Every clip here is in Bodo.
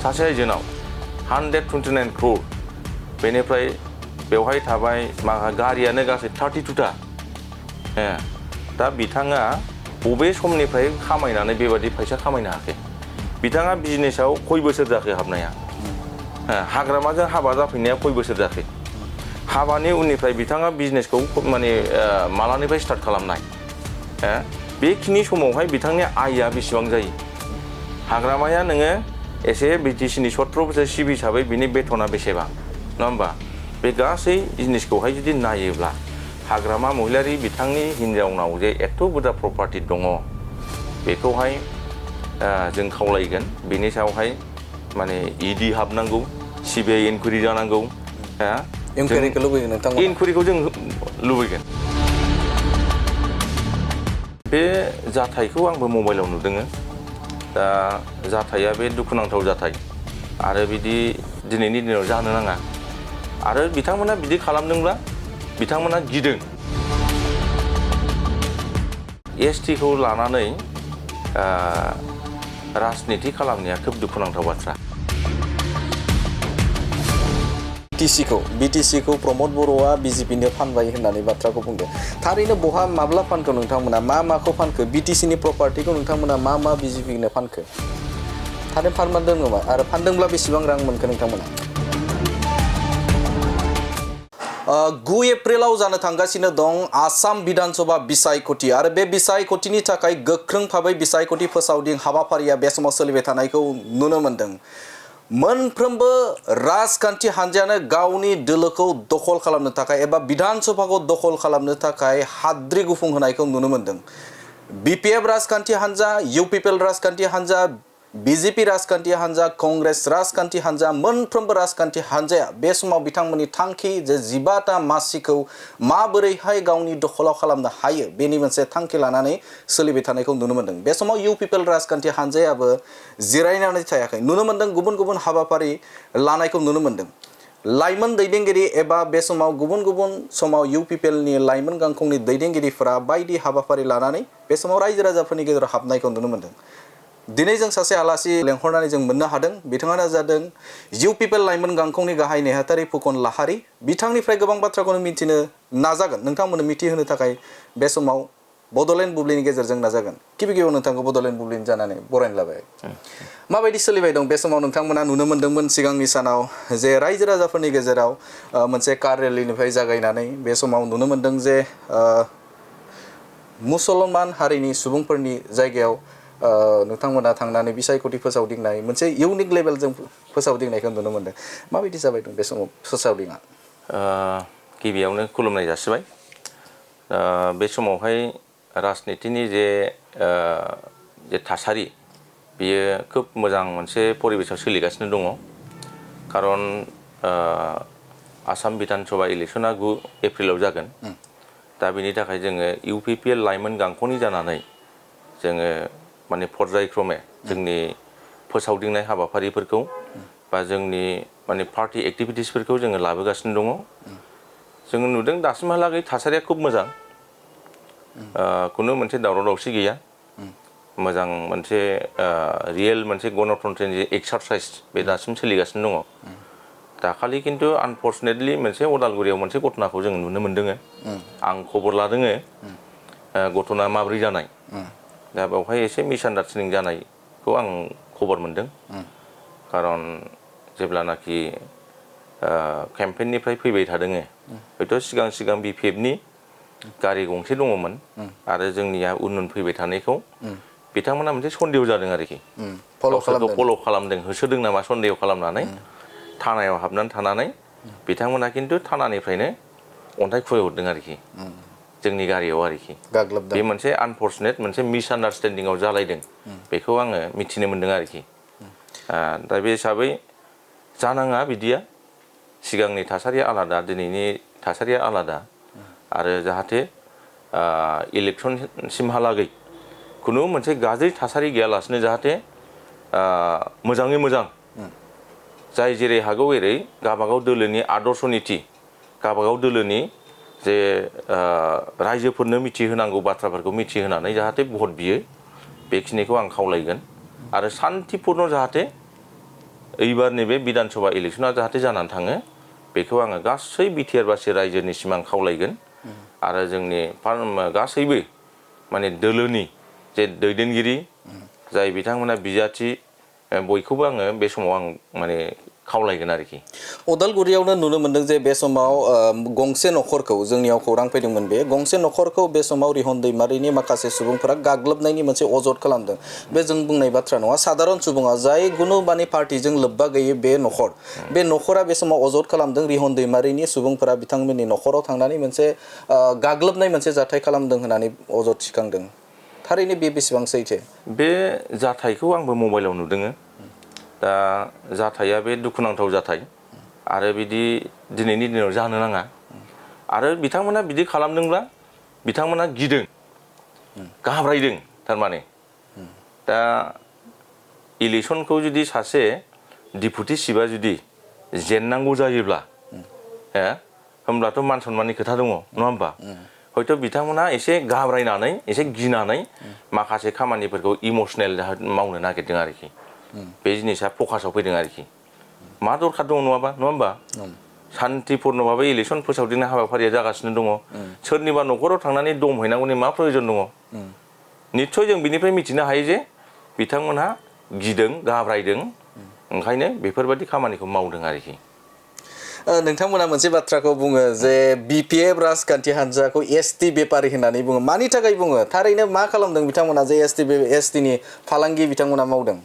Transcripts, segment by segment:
सासे आइजोनाव 129 crore बेनिफ्राय बेवहाय थाबाय माखा गारियानो गासै 32टा दा बिथाङा बबे समनिफ्राय खामायनानै बेबादि फैसा खामायनो हाखै बिथाङा बिजनेसाव खय बोसोर जाखो हाबनाया हाग्रामाजों हाबा जाफैनाया खय बोसोर जाखै हाबानि उननिफ्राय बिथाङा बिजनेसखौ माने मालानिफ्राय स्टार्ट खालामनाय बेखिनि समावहाय बिथांनि आयआ बेसेबां जायो हाग्रामाया नोङो एसे बिटिसिनि 17 बोसोर सिफ हिसाबै बिनि बेथना बेसेबां नङा होमबा बे गासै जिनिसखौहाय जुदि नायोब्ला हाग्रामा महिलारि बिथांनि हिनजावनाव जे एथ' बुरजा प्रपार्टि दङ बेखौहाय जों खावलायगोन बेनि सायावहाय माने इडि हाबनांगौ सिबिआइ इनकुवारि जानांगौ इनकुवारिखौ लुबैगोन नोंथां इनकुवारिखौ जों लुबैगोन बे जाथायखौ आंबो मबाइलाव नुदों दा जाथाया बे दुखुनांथाव जाथाय आरो बिदि दिनैनि दिनाव जानो नाङा आरो बिथांमोना बिदि खालामदोंब्ला बिथांमोना गिदों एसटिखौ लानानै राजनिति खालामनाया खोब दुखुनांथाव बाथ्रा बिटिसिखौ प्रमद बर'आ बिजेपिनो फानबाय होननानै बाथ्राखौ बुंदों थारैनो बहा माब्ला फानखो नोंथांमोना माखौ फानखो बिटिसिनि प्रपार्टिखौ नोंथांमोना मा बिजेपिनो फानखो थारैनो फानमारदों नामा आरो फानदोंब्ला बेसेबां रां मोनखो नोंथांमोना 9 एप्रिलाव जानो थांगासिनो दं आसाम विधानसभा बिसायख'थि आरो बे बिसायख'थिनि थाखाय गोख्रों भाबै बिसायख'थि फोसावदिं हाबाफारिया बे समाव सोलिबाय थानायखौ नुनो मोन्दों मोनफ्रोमबो राजखान्थि हान्जायानो गावनि दोलोखौ दखल खालामनो थाखाय एबा विधानसभाखौ दखल खालामनो थाखाय हाद्रि गुफुं होनायखौ नुनो मोन्दों बिपिएफ राजखान्थि हान्जा इउपिपिएल राजखान्थि हान्जा बिजेपि राजखान्थि हान्जा कंग्रेस राजखान्थि हान्जा मोनफ्रोमबो राजखान्थि हान्जाया बे समाव बिथांमोननि थांखि जे 15टा मासिखौ माबोरैहाय गावनि दखलाव खालामनो हायो बेनि मोनसे थांखि लानानै सोलिबाय थानायखौ नुनो मोन्दों बे समाव इउपिपिएल राजखान्थि हान्जायाबो जिरायनानै थायाखै नुनो मोन्दों गुबुन गुबुन हाबाफारि लानायखौ नुनो मोन्दों लाइमोन दैदेनगिरि एबा बे समाव गुबुन गुबुन समाव इउपिपिएलनि लाइमोन गांखंनि दैदेनगिरिफोरा बायदि हाबाफारि लानानै बे समाव रायजो राजाफोरनि गेजेराव हाबनायखौ नुनो मोन्दों दिनै जों सासे आलासि लेंहरनानै जों मोननो हादों बिथाङानो जादों इउपिपिएल लाइमोन गांखंनि गाहाय नेहाथारि फुकन लाहारी बिथांनिफ्राय गोबां बाथ्राखौनो मिथिनो नाजागोन नोंथांमोननो मिथिहोनो थाखाय बे समाव बड'लेण्ड बुब्लिनि गेजेरजों नाजागोन गिबियाव नोंथांखौ बड'लेण्ड बुब्लिनि जानानै बरायनो लाबाय माबायदि सोलिबाय दं बे समाव नोंथांमोना नुनो मोन्दोंमोन सिगांनि सानाव जे रायजो राजाफोरनि गेजेराव मोनसे कार रेलिनिफ्राय जागायनानै बे समाव नुनो मोन्दों जे मुसलमान हारिनि सुबुंफोरनि जायगायाव नोंथांमोना थांनानै बिसायख'थि फोसावदिंनाय मोनसे इउनिक लेभेलजों फोसावदिंनायखौ नुनो मोन्दों माबायदि जाबाय दं बे समाव फोसावदिङा गिबियावनो खुलुमनाय जासिबाय बे समावहाय राजनितिनि जे थासारि बेयो खोब मोजां मोनसे परिबेसाव सोलिगासिनो दङ खारन आसाम विधानसभा इलेक्सना 9 एप्रिलाव जागोन दा बेनि थाखाय जोङो इउपिपिएल लाइमोन गांखंनि जानानै जोङो माने पर्यायक्रमे जोंनि फोसावदिंनाय हाबाफारिफोरखौ बा जोंनि माने पार्टी एक्टिभिटिसफोरखौ जोङो लाबोगासिनो दङ जोङो नुदों दासिमहालागै थासारिया खोब मोजां खुनु मोनसे दावराव दावसि गैया मोजां मोनसे रियेल मोनसे गणतन्त्रनि एक्सारसाइज बे दासिम सोलिगासिनो दङ दाखालि खिन्थु आनफर्चुनेटलि मोनसे अदालगुरियाव मोनसे घटनाखौ जों नुनो मोन्दों आं खबर लादों घटना माब्रै जानाय दा बेवहाय एसे मिसआन्डारस्टेन्डिं जानायखौ आं खबर मोन्दों खारन जेब्लानाखि केम्पेइननिफ्राय फैबाय थादों हयथ' सिगां बिपिएफनि गारि गंसे दङमोन आरो जोंनिया उन फैबाय थानायखौ बिथांमोना मोनसे सन्देह जादों आरोखि गावसोरखौ फल' खालामदों होसोदों नामा सन्देह खालामनानै थानायाव हाबनानै थानानै बिथांमोना खिन्थु थानानिफ्रायनो अन्थाइ खुबैहरदों आरोखि जोंनि गारियाव आरोखि बे मोनसे आनफर्चुनेट मोनसे मिसआन्डारस्टेन्डिंआव जालायदों बेखौ आङो मिथिनो मोन्दों आरोखि दा बे हिसाबै जानाङा बिदिया सिगांनि थासारिया आलादा दिनैनि थासारिया आलादा आरो जाहाथे इलेक्सनसिमहालागै खुनु मोनसे गाज्रि थासारि गैयालासिनो जाहाथे मोजाङै मोजां जाय जेरै हागौ एरै गावबागाव दोलोनि आदर्श नीति गावबागाव दोलोनि जे रायजोफोरनो मिथिहोनांगौ बाथ्राफोरखौ मिथिहोनानै जाहाथे भट बियो बेखिनिखौ आं खावलायगोन आरो सान्तिपूर्ण जाहाथे एबार नैबे बिधान सभा इलेक्सना जाहाथे जानानै थाङो बेखौ आङो गासै बिटिआर बासि रायजोनिसिम आं खावलायगोन आरो जोंनि गासैबो माने दोलोनि जे दैदेनगिरि जाय बिथांमोना बिजाथि बयखौबो आङो बे समाव आं माने खावलायगोन आरोखि उदालगुरियावनो नुनो मोनदों जे बे समाव गंसे नखरखौ जोंनियाव खौरां फैदोंमोन बे गंसे नखरखौ बे समाव रिहन दैमारिनि माखासे सुबुंफोरा गाग्लोबनायनि मोनसे अजद खालामदों बे जों बुंनाय बाथ्रा नङा साधारन सुबुङा जाय गुनु माने पार्टिजों लोब्बा गैयै बे नखरा बे समाव अजद खालामदों रिहन दैमारिनि सुबुंफोरा बिथांमोननि नखराव थांनानै मोनसे गाग्लोबनाय मोनसे जाथाय खालामदों होननानै अजद थिखांदों थारैनो बे बेसेबां सैथो बे जाथायखौ आंबो मबाइलाव नुदों दा जाथाया बे दुखुनांथाव जाथाय आरो बिदि दिनैनि दिनाव जानो नाङा आरो बिथांमोना बिदि खालामदोंब्ला बिथांमोना गिदों गाब्रायदों थारमाने दा इलेक्सनखौ जुदि सासे डिपुटि चिफआ जुदि जेननांगौ जायोब्ला होमब्लाथ' मान सनमाननि खोथा दङ नङा होमबा हयथ' बिथांमोना एसे गाब्रायनानै एसे गिनानै माखासे खामानिफोरखौ इमसनेल मावनो नागिरदों आरोखि बे जिनिसा फकासाव फैदों आरोखि मा दरखार दङ नङा होमबा शान्तिपुर्ण भाबै इलेक्सन फोसावदिंनाय हाबाफारिया जागासिनो दङ सोरनिबा न'खराव थांनानै दम हैनांगौनि मा प्रयजन दङ निस्सय जों बिनिफ्राय मिथिनो हायो जे बिथांमोनहा गिदों गाब्रायदों ओंखायनो बेफोरबायदि खामानिखौ मावदों आरोखि नोंथांमोना मोनसे बाथ्राखौ बुङो जे बिपिएफ राजखान्थि हान्जाखौ एसटि बेपारि होननानै बुङो मानि थाखाय बुङो थारैनो मा खालामदों बिथांमोना जे एसटिनि फालांगि बिथांमोना मावदों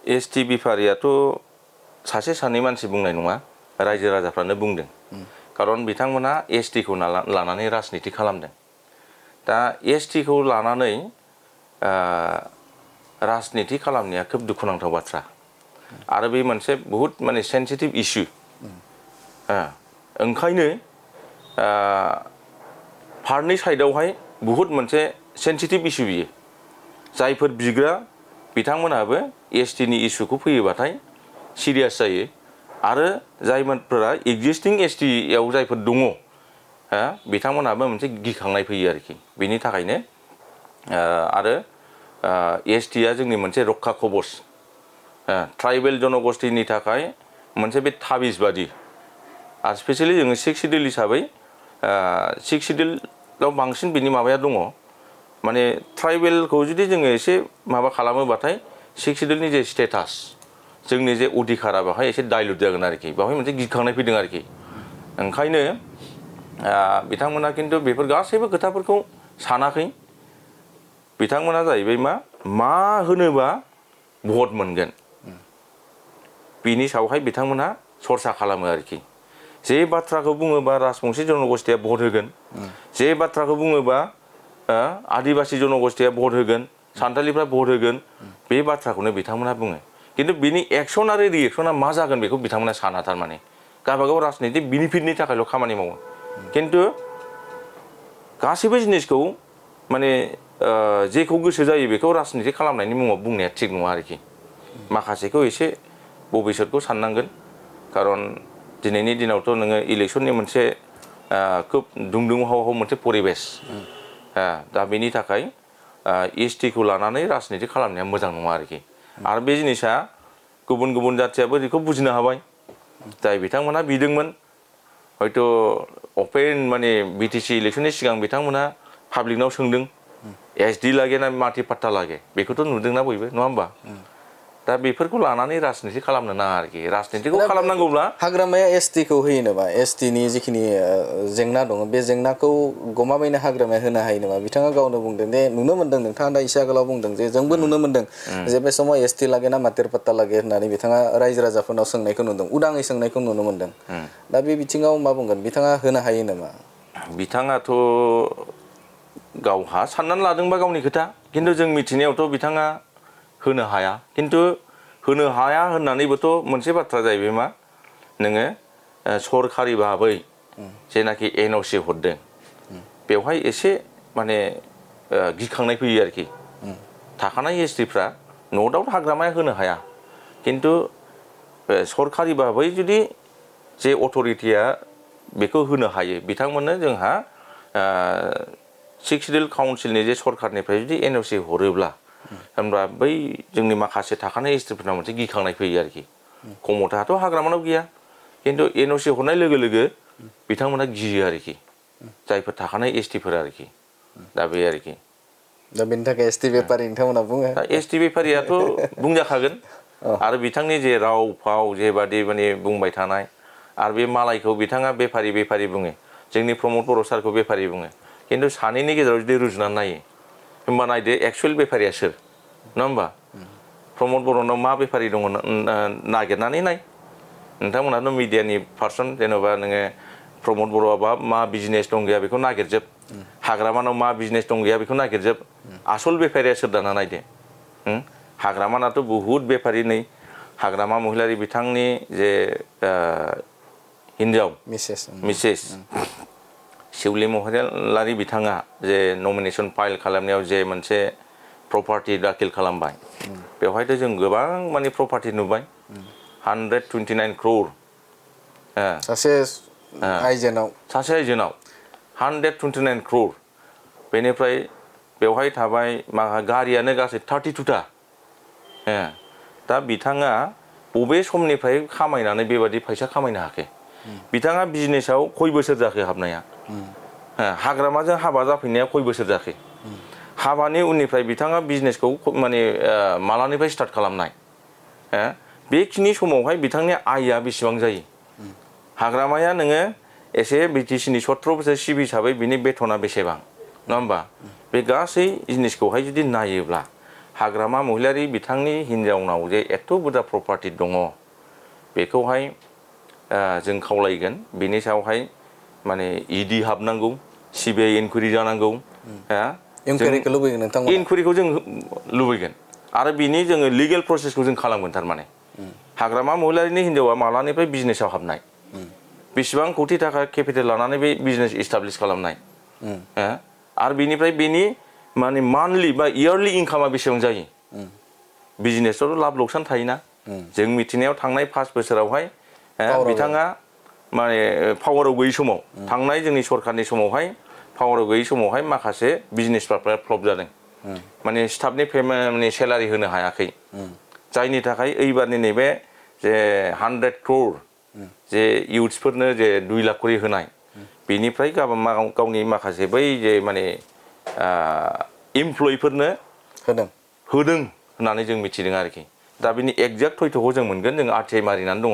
एसटि बेफारियाथ' सासे सानै मानसि बुंनाय नङा रायजो राजाफ्रानो बुंदों खारन बिथांमोना एसटिखौ लानानै राजनिति खालामदों दा एसटिखौ लानानै राजनिति खालामनाया खोब दुखुनांथाव बाथ्रा आरो बे मोनसे बहुद माने सेन्सिटिभ इस्यु ओंखायनो फारनै साइडआवहाय बहुद मोनसे सेन्सिटिभ इस्यु बियो जायफोर बिग्रा बिथांमोनहाबो एसटिनि इस्युखौ फैयोबाथाय सिरियास जायो आरो जायफोरा एक्जिस्टिं एसटिआव जायफोर दङ बिथांमोनहाबो मोनसे गिखांनाय फैयो आरोखि बेनि थाखायनो आरो एसटिआ जोंनि मोनसे रक्षा कवच ट्राइबेल जनगोष्ठीनि थाखाय मोनसे बे थाबिज बादि आरो स्पेसियेलि जोङो सिक्स सिडिउल हिसाबै सिक्स सिडिउलाव बांसिन बिनि माबाया दङ माने ट्राइबेलखौ जुदि जोङो एसे माबा खालामोबाथाय सिक्स सिडिउलनि जे स्टेटास जोंनि जे अधिकारा बेवहाय एसे डाइल्युट जागोन आरोखि बेवहाय मोनसे गिखांनाय फैदों आरोखि ओंखायनो बिथांमोना खिन्थु बेफोर गासैबो खोथाफोरखौ सानाखै बिथांमोना जाहैबाय मा होनोबा भट मोनगोन बिनि सायावहाय बिथांमोना सरसा खालामो आरोखि जे बाथ्राखौ बुङोबा राजबंशी जनगोष्ठीया भट होगोन जे बाथ्राखौ बुङोबा आदिबासि जनगोष्ठीया भट होगोन सान्थालिफ्रा भट होगोन बे बाथ्राखौनो बिथांमोना बुङो खिन्थु बिनि एक्सन आरो रिएक्सना मा जागोन बेखौ बिथांमोना साना थारमाने गावबागाव राजनिति बेनिफिटनि थाखायल' खामानि मावो खिन्थु गासैबो जिनिसखौ माने जेखौ गोसो जायो बेखौ राजनिति खालामनायनि मुङाव बुंनाया थिग नङा आरोखि माखासेखौ एसे भबिष्यतखौ साननांगोन खारन दिनैनि दिनावथ' नोङो इलेक्सननि मोनसे खोब दुंदुंहाव मोनसे परिबेस दा बेनि थाखाय एसटिखौ लानानै राजनिति खालामनाया मोजां नङा आरोखि आरो बे जिनिसा गुबुन गुबुन जाथियाबो बेखौ बुजिनो हाबाय जाय बिथांमोना बिदोंमोन हयथ' अपेन माने बिटिसि इलेक्सननि सिगां बिथांमोना पाब्लिकनाव सोंदों एसडि लागे ना माथि पाट्टा लागे बेखौथ' नुदोंना बयबो नङा होमबा दा बेफोरखौ लानानै राजनिति खालामनो नाङा आरोखि राजनितिखौ खालामनांगौब्ला हाग्रामाया एसटिखौ होयो नामा एसटिनि जिखिनि जेंना दङ बे जेंनाखौ गमामायैनो हाग्रामाया होनो हायो नामा बिथाङा गावनो बुंदों दे नुनो मोन्दों नोंथाङा दा एसे आगोलाव बुंदों जे जोंबो नुनो मोन्दों जे बे समाव एसटि लागे ना मातिर पाट्टा लागे होननानै बिथाङा रायजो राजाफोरनाव सोंनायखौ नुदों उदाङै सोंनायखौ नुनो मोन्दों दा बे बिथिङाव मा बुंगोन बिथाङा होनो हायो नामा बिथाङाथ' गावहा साननानै लादोंबा गावनि खोथा खिन्थु जों मिथिनायावथ' बिथाङा होनो हाया खिन्थु होनो हाया होननानैबोथ' मोनसे बाथ्रा जाहैबाय मा नोङो सरखारि भाबै जेनाखि एनअसि हरदों बेवहाय एसे माने गिखांनाय फैयो आरोखि थाखानाय एसटिफ्रा नो डाउट हाग्रामाया होनो हाया खिन्थु सरखारि भाबै जुदि जे अथरिटिया बेखौ होनो हायो बिथांमोननो जोंहा सिक्स सिडिउल काउन्सिलनि जे सरखारनिफ्राय जुदि एनअसि हरोब्ला होनबा बै जोंनि माखासे थाखानाय एसटिफोरनाव मोनसे गिखांनाय फैयो आरोखि खमथायाथ' हाग्रामानाव गैया खिन्थु NOC हरनाय लोगो लोगो बिथांमोना गियो आरोखि जायफोर थाखानाय STफोर आरोखि दा बे आरोखि दा बेनि थाखाय ST बेफारि नोंथांमोना बुङो दा ST बेफारियाथ' बुंजाखागोन आरो बिथांनि जे राव फाव जेबादि माने बुंबाय थानाय आरो बे मालायखौ बिथाङा बेफारि बुङो जोंनि प्रमद बर' सारखौ बेफारि बुङो खिन्थु सानैनि गेजेराव जुदि रुजुनानै नायो होमबा नायदो एक्सुयेल बेफारिया सोर नङा होमबा प्रमद बर'नाव मा बेफारि दङ नागिरनानै नाय नोंथांमोनाथ' मिडियानि पार्सन जेन'बा नोङो प्रमद बर'आ मा बिजनेस दं गैया बेखौ नागिरजोब हाग्रामानाव मा बिजनेस दं गैया बेखौ नागिरजोब आसल बेफारिया सोर दाना नायदो हाग्रामानाथ' बुहुद बेफारि नै हाग्रामा महिलारि बिथांनि जे हिन्जाव मिसेस शिवली महिलारि बिथाङा जे नमिनेसन फाइल खालामनायाव जे मोनसे प्रपार्टि दाखिल खालामबाय बेवहायथ' जों गोबां माने प्रपार्टि नुबाय 129 crore सासे आइजोनाव 129 crore बेनिफ्राय बेवहाय थाबाय गारियानो गासै 32टा दा बिथाङा बबे समनिफ्राय खामायनानै बेबादि फैसा खामायनो हाखो बिथाङा बिजनेसाव खय बोसोर जाखो हाबनाया हाग्रामाजों हाबा जाफैनाया खय बोसोर जाखो हाबानि उननिफ्राय बिथाङा बिजनेसखौ माने मालानिफ्राय स्टार्ट खालामनाय बेखिनि समावहाय बिथांनि आयआ बेसेबां जायो हाग्रामाया नोङो एसे BTCनि 17 बोसोर सिब हिसाबै बिनि बेथना बेसेबां नङा होमबा बे गासै जिनिसखौहाय जुदि नायोब्ला हाग्रामा महिलारि बिथांनि हिन्जावनाव जे एथ' बुरजा प्रपार्टि दङ बेखौहाय जों खावलायगोन बेनि सायावहाय माने ED हाबनांगौ CBI इनकुवेरि जानांगौ इनकुवेरिखौ लुबैगोन नोंथांमोना इनकुवेरिखौ जों लुबैगोन आरो बिनि जोङो लिगेल प्रसेसखौ जों खालामगोन थारमाने हाग्रामा महिलारिनि हिन्जावा मालानिफ्राय बिजनेसाव हाबनाय बेसेबां कोटि थाखा केपिटेल लानानै बे बिजनेस इस्टाब्लिश खालामनाय आरो बिनिफ्राय बेनि माने मान्थलि बा इयारलि इनकामा बेसेबां जायो बिजनेसावथ' लाब लकसान थायोना जों मिथिनायाव थांनाय 5 बोसोरावहाय बिथाङा माने पावाराव गैयै समाव थांनाय जोंनि सरकारनि समावहाय पावाराव गैयै समावहाय माखासे बिजनेसफ्रा फ्लप जादों माने स्टाफनि पेमेन्टनि सेलारि होनो हायाखै जायनि थाखाय एइबारनि नैबे जे 100 crore जे इउथ्सफोरनो जे 2 लाख करि होनाय बेनिफ्राय गावनि माखासे बै जे माने इमप्लयिफोरनो होदों होननानै जों मिथिदों आरोखि दा बिनि एक्जेक्ट थयथ'खौ जों मोनगोन जों RTI मारिनानै दङ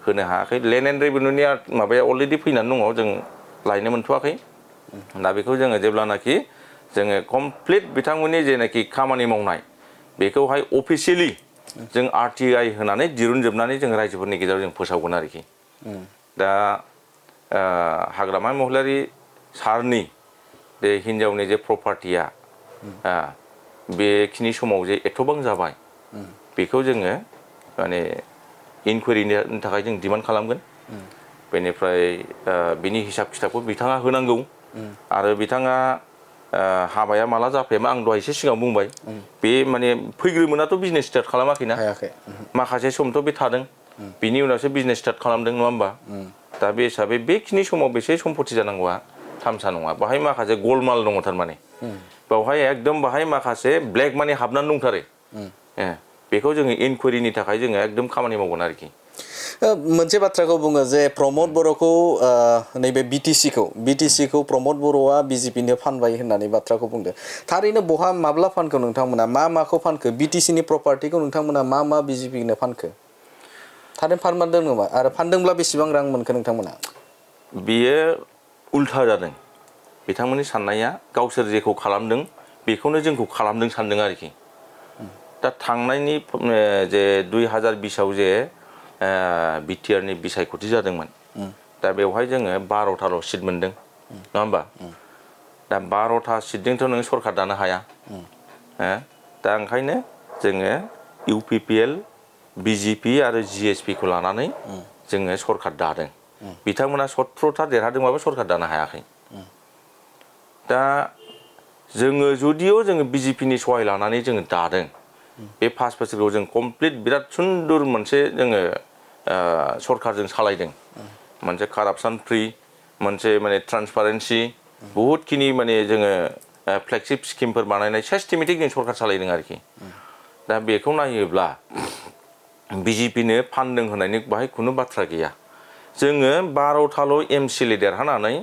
होनो हायाखै लेन्ड एन्ड रेभिनिउनि माबाया अलरेडि फैनानै दङ जों लायनो मोनथ'वाखै दा बेखौ जोङो जेब्लानाखि जोङो कमप्लिट बिथांमोननि जेनाखि खामानि मावनाय बेखौहाय अफिसियेलि जों RTI होनानै दिरुनजोबनानै जों रायजोफोरनि गेजेराव जों फोसावगोन आरोखि दा हाग्रामा महिलारि सारनि बे हिन्जावनि जे प्रपार्टिया बेखिनि समाव जे एथ'बां जाबाय बेखौ जोङो माने इनकुवेरिनि थाखाय जों डिमान्ड खालामगोन बेनिफ्राय बिनि हिसाब खिथाबखौ बिथाङा होनांगौ आरो बिथाङा हाबाया माला जाफैयामोन आं दहाय एसे सिगां बुंबाय बे माने फैग्रोमोनाथ' बिजनेस स्टार्ट खालामाखैना माखासे समथ' बे थादों बिनि उनावसो बिजनेस स्टार्ट खालामदों नङा होमबा दा बे हिसाबै बेखिनि समाव बेसे सम्पति जानांगौआ थामसा नङा बाहाय माखासे गलमाल दङ थारमाने बेवहाय एकदम बाहाय माखासे ब्लेक मानि हाबनानै दंथारो बेखौ जोङो इनकुवेरिनि थाखाय जोङो एकदम खामानि मावगोन आरोखि मोनसे बाथ्राखौ बुङो जे प्रमद बर'खौ नैबे बिटिसिखौ प्रमद बर'आ BJPनो फानबाय होननानै बाथ्राखौ बुंदों थारैनो बहा माब्ला फानखो नोंथांमोना माखौ फानखो बिटिसिनि प्रपार्टिखौ नोंथांमोना मा BJPनो फानखो थारैनो फानमारदों नामा आरो फानदोंब्ला बेसेबां रां मोनखो नोंथांमोना बियो उल्था जादों बिथांमोननि साननाया गावसोर जेखौ खालामदों बेखौनो जोंखौ खालामदों सानदों आरोखि दा थांनायनि जे 2020आव जे बिटिआरनि बिसायख'थि जादोंमोन दा बेवहाय जोङो 12थाल' सिट मोनदों नङा होमबा दा 12था सिटजोंथ' नों सरकार दानो हाया दा ओंखायनो जोङो UPPL BJP आरो GSPखौ लानानै जोङो सरकार दादों बिथांमोना 17था देरहादोंबाबो सरकार दानो हायाखै दा जोङो जुदिअ जोङो BJPनि सहाय लानानै जोङो दादों बे 5 बोसोरखौ जों कमप्लिट बिराद सुन्दर मोनसे जोङो सरकारजों सालायदों मोनसे कारापसन फ्रि मोनसे माने ट्रान्सपारेन्सि बहुतखिनि माने जोङो फ्लेगशिप स्किमफोर बानायनाय सिस्टेमेटिक जों सरकार सालायदों आरोखि दा बेखौ नायोब्ला बिजेपिनो फानदों होनायनि बाहाय खुनु बाथ्रा गैया जोङो 12थाल' एमसिएलए देरहानानै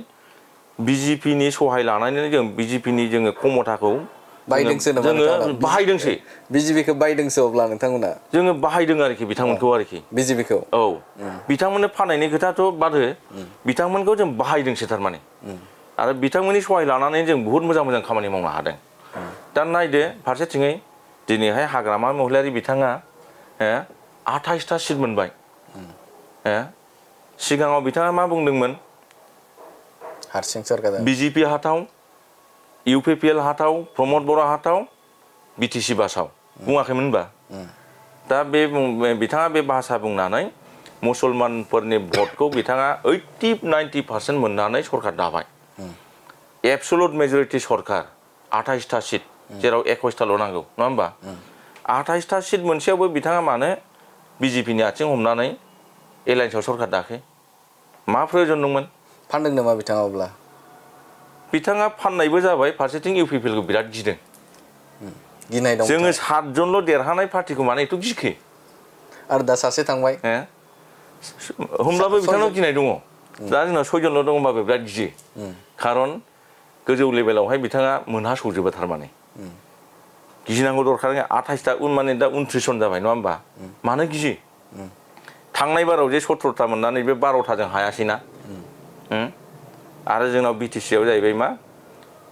बिजेपिनि सहाय लानानै जों बिजेपिनि जोङो क्षमताखौ बायदोंसो नामा नोंथांमोना जोङो बाहायदोंसै बिजेपिखौ बायदोंसो अब्ला नोंथांमोना जोङो बाहायदों आरोखि बिथांमोनखौ आरोखि बिजेपिखौ औ बिथांमोननो फाननायनि खोथाथ' बादो बिथांमोनखौ जों बाहायदोंसो थारमाने आरो बिथांमोननि सहाय लानानै जों बुहुत मोजां मोजां खामानि मावनो हादों दा नायदो फारसेथिङै दिनैहाय हाग्रामा महिलारि बिथाङा 28टा सिट मोनबाय सिगाङाव बिथाङा मा बुंदोंमोन हारसिं सोरखार बिजेपि हाथाव इउपिपिएल हाथाव प्रमद बर' हाथाव बिटिसि बासाव बुङाखैमोन होनबा दा बिथाङा बे भाषा बुंनानै मुसलमानफोरनि भटखौ बिथाङा 80-90% मोननानै सरकार दाबाय एबसुलुट मेजरिटि सरकार 28टा सिट जेराव 21टाल' नांगौ नङा होमबा 28टा सिट मोनसेयावबो बिथाङा मानो बिजेपिनि आथिं हमनानै एलायन्सआव सरकार दाखो मा प्रयजन दंमोन फानदों नामा बिथाङा अब्ला बिथाङा फाननायबो जाबाय फारसेथिं इउपिपिएलखौ बिराद गिदों गिनाय दं जोङो 7जनल' देरहानाय पार्टिखौ मानो एथ' गिखो आरो दा सासे थांबाय होमब्लाबो बिथांनाव गिनाय दङ दा जोंनाव 6जनल' दं होमबाबो बिराद गियो खारन गोजौ लेभेलावहाय बिथाङा मोनहास'जोबो थारमाने गिनांगौ दरखार 28टा माने दा 29 जन जाबाय नङा होमबा मानो गियो थांनाय बाराव जे 17टा मोननानै बे 12टाजों हायासैना आरो जोंनाव बिटिसिआव जाहैबाय मा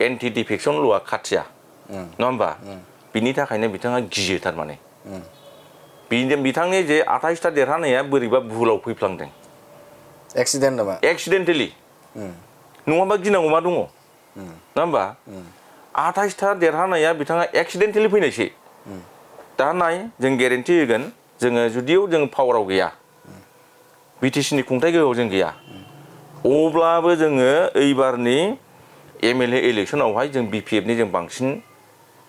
एन्टि डिफेक्सन ल'आ खाथिया नङा होमबा बिनि थाखायनो बिथाङा गियो थारमाने बिथांनि जे 28टा देरहानाया बोरैबा भुलाव फैफ्लांदों एक्सिडेन्ट नामा एक्सिडेन्टेलि नङाबा गिनांगौ मा दङ नङा होमबा 28टा देरहानाया बिथाङा एक्सिडेन्टेलि फैनायसै दा नाय जों गेरेन्टि होगोन जोङो जुदियाव जों पावाराव गैया बिटिसिनि खुंथाय गोहोआव जों गैया अब्लाबो जोङो एइबारनि एमएलए इलेक्सनावहाय जों बिपिएफनि जों बांसिन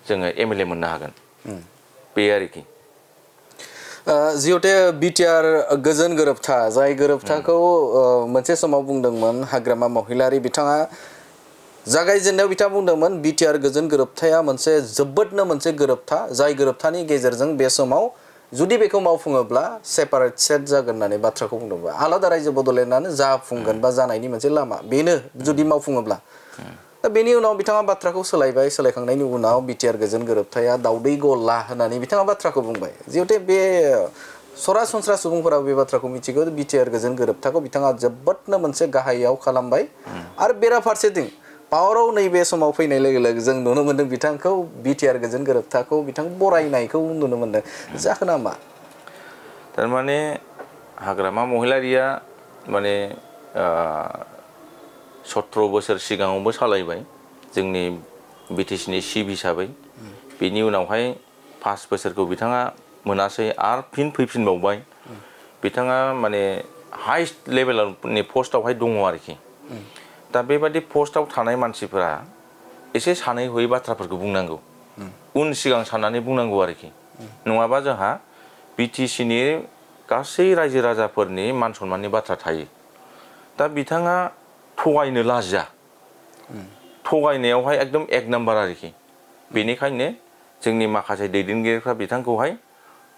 जोङो एमएलए मोननो हागोन बे आरोखि जिहेते बिटिआर गोजोन गोरोबथा जाय गोरोबथाखौ मोनसे समाव बुंदोंमोन हाग्रामा महिलारि बिथाङा जागायजेननायाव बिथाङा बुंदोंमोन बिटिआर गोजोन गोरोबथाया मोनसे जोबोदनो मोनसे गोरोबथा जाय गोरोबथानि गेजेरजों बे समाव जुदि बेखौ मावफुङोब्ला सेपारेट स्टेट जागोन होननानै बाथ्राखौ बुंदोंमोन आलादा रायजो बड'लेण्डआनो जाफुंगोन बा जानायनि मोनसे लामा बेनो जुदि मावफुङोब्ला दा बेनि उनाव बिथाङा बाथ्राखौ सोलायबाय सोलायखांनायनि उनाव बिटिआर गोजोन गोरोबथाया दावदै गला होननानै बिथाङा बाथ्राखौ बुंबाय जिहेतु बे सरासनस्रा सुबुंफोरा बे बाथ्राखौ मिथिगौ बिटिआर गोजोन गोरोबथाखौ बिथाङा जोबोदनो मोनसे गाहायाव खालामबाय आरो बेराफारसेथिं पावाराव नैबे समाव फैनाय लोगो लोगो जों नुनो मोन्दों बिथांखौ बिटिआर गोजोन गोरोबथाखौ बिथां बरायनायखौ नुनो मोन्दों जाहोना मा थारमाने हाग्रामा महिलारिया माने 17 बोसोर सिगाङावबो सालायबाय जोंनि बिटिसिनि चिफ हिसाबै बेनि उनावहाय 5 बोसोरखौ बिथाङा मोनासै आरो फिन फैफिनबावबाय बिथाङा माने हाइस्ट लेभेलनि पस्टआवहाय दङ आरोखि दा बेबादि पस्टआव थानाय मानसिफोरा एसे सानै हयै बाथ्राफोरखौ बुंनांगौ उन सिगां साननानै बुंनांगौ आरोखि नङाबा जोंहा बिटिसिनि गासै रायजो राजाफोरनि मान सनमाननि बाथ्रा थायो दा बिथाङा थगायनो लाजिया थगायनायावहाय एकदम 1 नाम्बार आरोखि बेनिखायनो जोंनि माखासे दैदेनगिरिफ्रा बिथांखौहाय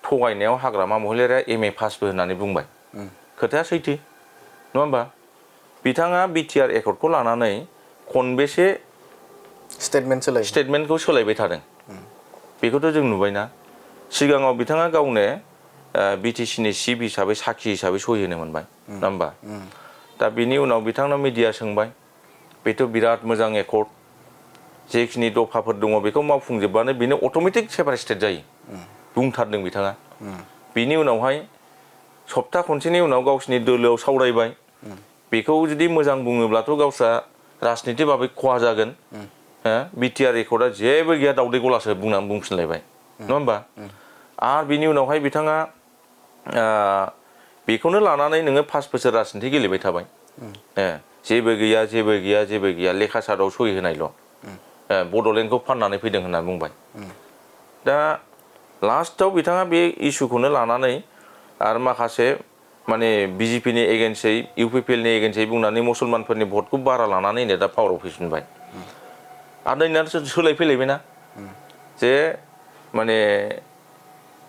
थगायनायाव हाग्रामा महिलारिया एमए पासबो होननानै बुंबाय खोथाया सैथो नङा होमबा बिथाङा बिटिआर एकर्डखौ लानानै खनबेसे स्टेटमेन्टखौ सोलायबाय थादों बेखौथ' जों नुबायना सिगाङाव बिथाङा गावनो बिटिसिनि चिफ हिसाबै साखि हिसाबै सहि होनो मोनबाय नङा होमबा दा बिनि उनाव बिथांनाव मिडिया सोंबाय बेथ' बिराद मोजां एकर्ड जेखिनि दफाफोर दङ बेखौ मावफुंजोबबानो बेनो अट'मेटिक सेपारेट स्टेट जायो बुंथारदों बिथाङा बिनि उनावहाय सप्ता खनसेनि उनाव गावसिनि दोलोआव सावरायबाय बेखौ जुदि मोजां बुङोब्लाथ' गावस्रा राजनिति भाबै खहा जागोन बिटिआर एकर्डआ जेबो गैया दावदै गलासो बुंनानै बुंफिनलायबाय नङा होमबा आरो बिनि उनावहाय बिथाङा बेखौनो लानानै नोङो 5 बोसोर राजनिति गेलेबाय थाबाय जेबो गैया जेबो गैया जेबो गैया लेखा सादआव सहि होनायल' बड'लेण्डखौ फाननानै फैदों होनना बुंबाय दा लास्टआव बिथाङा बे इस्युखौनो लानानै आरो माखासे माने बिजेपिनि एगेन्स्टै इउपिपिएलनि एगेन्स्टै बुंनानै मुसलमानफोरनि भटखौ बारा लानानै दा पावाराव फैफिनबाय आरो दानिया सोलायफैलायबायना जे माने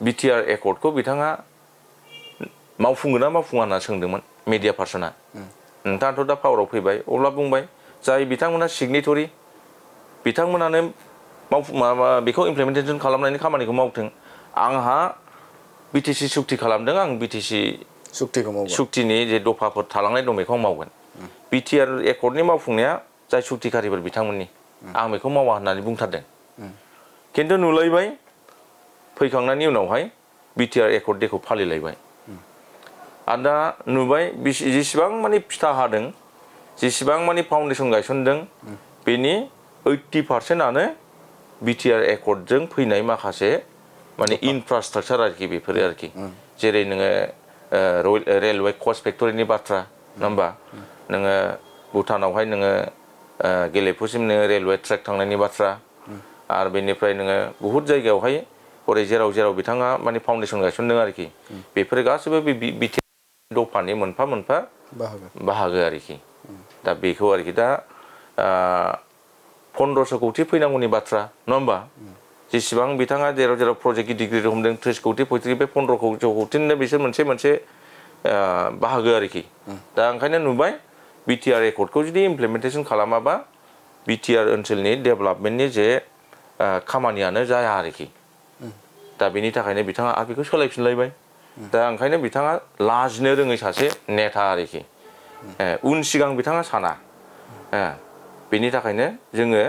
बिटिआर एकर्डखौ बिथाङा मावफुंगोन ना मावफुङा होनना सोंदोंमोन मिडिया पार्सना नोंथाङाथ' दा पावाराव फैबाय अब्ला बुंबाय जाय बिथांमोना सिगनेटरि बिथांमोनानो माबा बेखौ इमप्लिमेन्टेसन खालामनायनि खामानिखौ मावथों आंहा बिटिसि सुक्ति खालामदों आं बिटिसि सुक्तिनि जे दफाफोर थालांनाय दं बेखौ आं मावगोन बिटिआर एकर्डनि मावफुंनाया जाय सुक्तिखारिफोर बिथांमोननि आं बेखौ मावा होननानै बुंथारदों खिन्थु नुलायबाय फैखांनायनि उनावहाय बिटिआर एकर्ड डेखौ फालिलायबाय आरो दा नुबाय जेसेबां माने फिथा हादों जेसेबां माने फाउन्डेसन गायसनदों बेनि 80%आनो बिटिआर एकर्डजों फैनाय माखासे माने इनफ्रास्ट्राक्चार आरोखि बेफोरो आरोखि जेरै नोङो रेलवे कच फेक्टरिनि बाथ्रा नङा होमबा नोङो भुटानावहाय नोङो गेलेफुसिम नोङो रेलवे ट्रेक थांनायनि बाथ्रा आरो बेनिफ्राय नोङो बहुद जायगायावहाय हरै जेराव जेराव बिथाङा माने फाउन्डेसन गायसनदों आरोखि बेफोरो गासैबो बे बिटिआर दफानि मोनफा मोनफा बाहागो आरोखि दा बेखौ आरोखि दा 1500 कौटि फैनांगौनि बाथ्रा नङा होमबा जेसेबां बिथाङा जेराव जेराव प्रजेक्ट गिदिर गिदिर हमदों 30 कौटि 35 बे 1500 कौटिनिनो बिसोर मोनसे बाहागो आरोखि दा ओंखायनो नुबाय बिटिआर एकर्डखौ जुदि इमप्लिमेन्टेसन खालामाबा बिटिआर ओनसोलनि डेभेलपमेन्टनि जे खामानियानो जाया आरोखि दा बेनि थाखायनो बिथाङा आरो बेखौ सोलायफिनलायबाय दा ओंखायनो बिथाङा लाजिनो रोङै सासे नेता आरोखि उन सिगां बिथाङा साना बेनि थाखायनो जोङो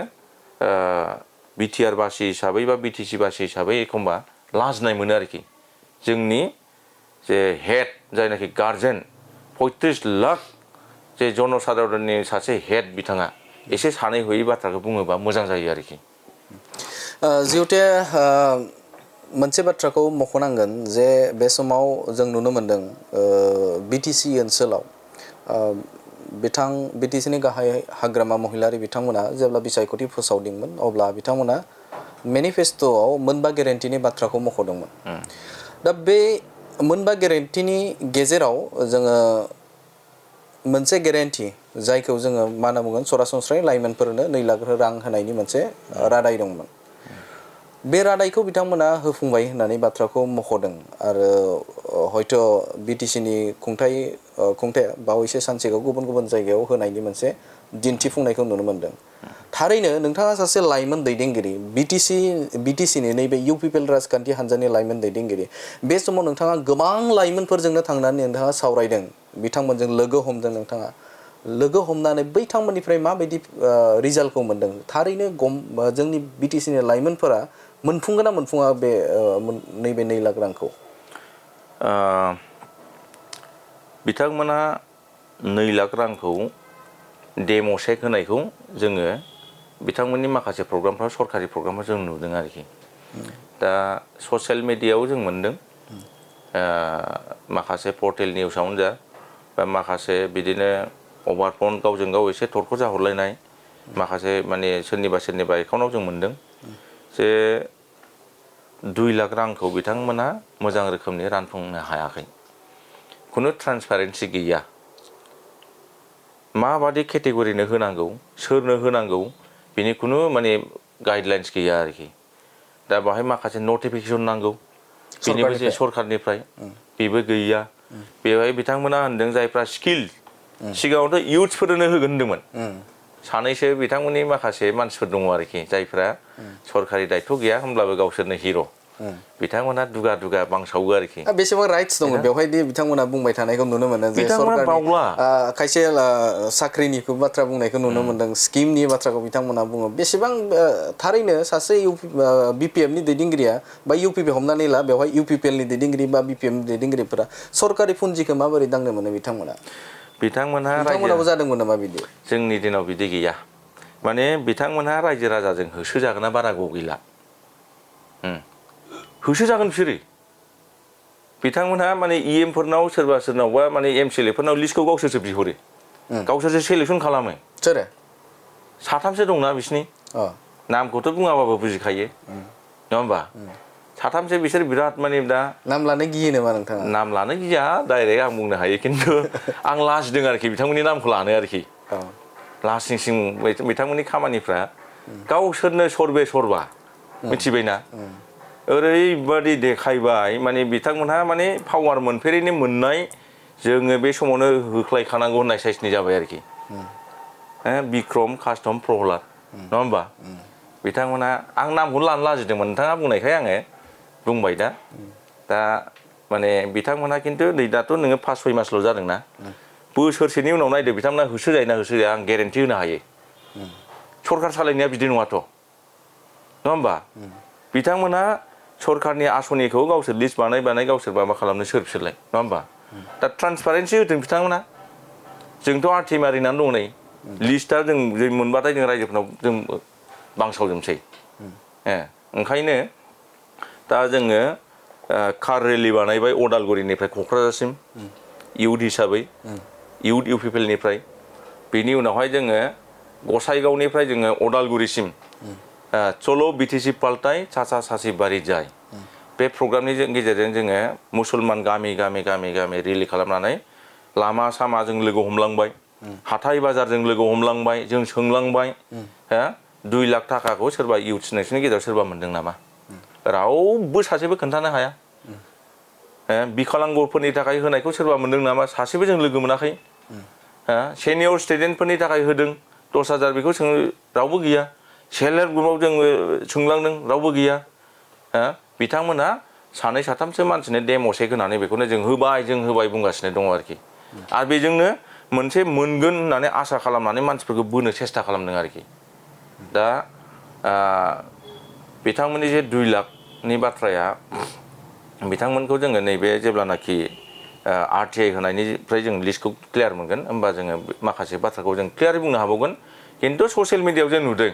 बिटिआर बासि हिसाबै बा बिटिसि बासि हिसाबै एखमबा लाजिनाय मोनो आरोखि जोंनि जे हेड जायनाखि गार्जेन 35 लाख जे जनसाधारननि सासे हेड बिथाङा एसे सानै हयै बाथ्राखौ बुङोबा मोजां जायो आरोखि जिहेतु मोनसे बाथ्राखौ मख'नांगोन जे बे समाव जों नुनो मोनदों बिटिसि ओनसोलाव बिटिसिनि गाहाय हाग्रामा महिलारि बिथांमोना जेब्ला बिसायख'थि फोसावदोंमोन अब्ला बिथांमोना मेनिफेस्ट'आव मोनबा गेरेन्टिनि बाथ्राखौ मख'दोंमोन दा बे मोनबा गेरेन्टिनि गेजेराव जोङो मोनसे गेरेन्टि जायखौ जोङो मा होनना बुंगोन सरासनस्रायै लाइमोनफोरनो 2 लाख रां होनायनि मोनसे रादाय दंमोन बे रादायखौ बिथांमोना होफुंबाय होननानै बाथ्राखौ मख'दों आरो हयथ' बिटिसिनि खुंथाया बावैसो सानसेखौ गुबुन गुबुन जायगायाव होनायनि मोनसे दिन्थिफुंनायखौ नुनो मोनदों थारैनो नोंथाङा सासे लाइमोन दैदेनगिरि बिटिसिनि नैबे इउपिपिएल राजखान्थि हान्जानि लाइमोन दैदेनगिरि बे समाव नोंथाङा गोबां लाइमोनफोरजोंनो थांनानै नोंथाङा सावरायदों बिथांमोनजों लोगो हमदों नोंथाङा लोगो हमनानै बिथांमोननिफ्राय माबायदि रिजाल्टखौ मोनदों थारैनो जोंनि बिटिसिनि लाइमोनफोरा मोनफुंगोन ना मोनफुङा बे नैबे 2 लाख रांखौ बिथांमोना 2 लाख रांखौ डेम' चेक होनायखौ जोङो बिथांमोननि माखासे प्रग्रामफ्राव सरकारि प्रग्रामफ्राव जों नुदों आरोखि दा ससियेल मिडियायाव जों मोनदों माखासे पर्टेल निउसावनो जा बा माखासे बिदिनो अभारफन गावजों गाव एसे थरख' जाहरलायनाय माखासे माने सोरनिबा एकाउन्टाव जों मोनदों जे 2 लाख रांखौ बिथांमोना मोजां रोखोमनि रानफुंनो हायाखै खुनु ट्रान्सपारेन्सि गैया माबादि केटेगरिनो होनांगौ सोरनो होनांगौ बेनि खुनु माने गाइडलाइन्स गैया आरोखि दा बाहाय माखासे नटिफिकेसन नांगौ बेनिबो जे सरकारनिफ्राय बेबो गैया बेवहाय बिथांमोना होनदों जायफ्रा स्किल सिगाङावथ' इयुथ्सफोरनो होगोन होनदोंमोन सानैसो बिथांमोननि माखासे मानसिफोर दङ आरोखि जायफ्रा सरकारि दायथ' गैया होमब्लाबो गावसोरनो हिर' बिथांमोना दुगा बांसावो आरोखि बेसेबां राइट्स दङ बेवहायदि बिथांमोना बुंबाय थानायखौ नुनो मोनो जे सरकारनि खायसे साख्रिनिखौ बाथ्रा बुंनायखौ नुनो मोनदों स्किमनि बाथ्राखौ बिथांमोना बुङो बेसेबां थारैनो सासे बिपिएफनि दैदेनगिरिया बा इउपिपि हमनानै ला बेवहाय इउपिपिएलनि दैदेनगिरि बा बिपिएमनि दैदेनगिरिफोरा सरकारि फुन्जिखौ माबोरै दांनो मोनो बिथांमोनाबो जादोंमोन नामा बिदि जोंनि दिनाव बिदि गैया माने बिथांमोनहा रायजो राजाजों होसोजागोना बारा गैला होसोजागोन बिसोरो बिथांमोनहा माने इएमफोरनाव सोरनावबा माने एमसिएलएफोरनाव लिस्टखौ गावसोरसो बिहरो गावसोरसो सेलेक्सन खालामो सोर 3 दंना बिसिनि नामखौथ' बुङाबाबो बुजिखायो नङा होमबा 3 बिसोर बिराद माने दा नाम लानो गियो नामा नोंथाङा नाम लानो गिया डाइरेक्ट आं बुंनो हायो खिन्थु आं लाजिदों आरोखि बिथांमोननि नामखौ लानो आरोखि लासिंसिं बिथांमोननि खामानिफ्रा गावसोरनो सरबा मिथिबायना ओरैबादि देखायबाय माने बिथांमोनहा माने पावार मोनफेरैनो मोननाय जोङो बे समावनो होख्लायखानांगौ होननाय साइसनि जाबाय आरोखि बिक्रम कास्टम प्रहलाद नङा होमबा बिथांमोनहा आं नामखौनो लानो लाजिदोंमोन नोंथाङा बुंनायखाय आङो बुंबाय दा माने बिथांमोनहा खिन्थु नै दाथ' नोङो 5-6 मासल' जादोंना बोसोरसेनि उनाव नायदो बिथांमोना होसोजायोना होसोजाया आं गेरेन्टि होनो हायो सरकार सालायनाया बिदि नङाथ' नङा होमबा बिथांमोनहा सरकारनि आसनिखौ गावसोर लिस्ट बानाय गावसोर माबा खालामनो सोर बिसोरलाय नङा होमबा दा ट्रान्सपारेन्सि होदों बिथांमोना जोंथ' आरटि मारिनानै दं नै लिस्टआ जों मोनबाथाय जों रायजोफोरनाव जों बांसावजोबसै ओंखायनो दा जोङो कार रेलि बानायबाय अदालगुरिनिफ्राय क'क्राझारसिम इउथ हिसाबै इउथ इउपिपिएलनिफ्राय बेनि उनावहाय जोङो गसाइगावनिफ्राय जोङो अदालगुरिसिम चलो बिटिसि पाल्टाय सासा सासि बारि जाय बे प्रग्रामनि गेजेरजों जोङो मुसलमान गामि रेलि खालामनानै लामा सामा जों लोगो हमलांबाय हाथाय बाजारजों लोगो हमलांबाय जों सोंलांबाय 2 लाख थाखाखौ सोरबा इउथ नोंसोरनि गेजेराव सोरबा मोनदों नामा रावबो सासेबो खोन्थानो हाया बिकलांगफोरनि थाखाय होनायखौ सोरबा मोनदों नामा सासेबो जों लोगो मोनाखै सेनियर स्टुडेन्टफोरनि थाखाय होदों 10,000 बेखौ रावबो गैया सेल्फ हेल्प ग्रुपआव जोङो सोंलांदों रावबो गैया बिथांमोनहा 2-3सो मानसिनो डेम' चेक होनानै बेखौनो जों होबाय बुंगासिनो दङ आरोखि आरो बेजोंनो मोनसे मोनगोन होननानै आसा खालामनानै मानसिफोरखौ बोनो सेस्था खालामदों आरोखि दा बिथांमोननि जे 2 लाखनि बाथ्राया बिथांमोनखौ जोङो नैबे जेब्लानाखि आरटिआइ होनायनिफ्राय जों लिस्टखौ क्लियार मोनगोन होमबा जोङो माखासे बाथ्राखौ जों क्लियारै बुंनो हाबावगोन खिन्थु ससियेल मिडियायाव जों नुदों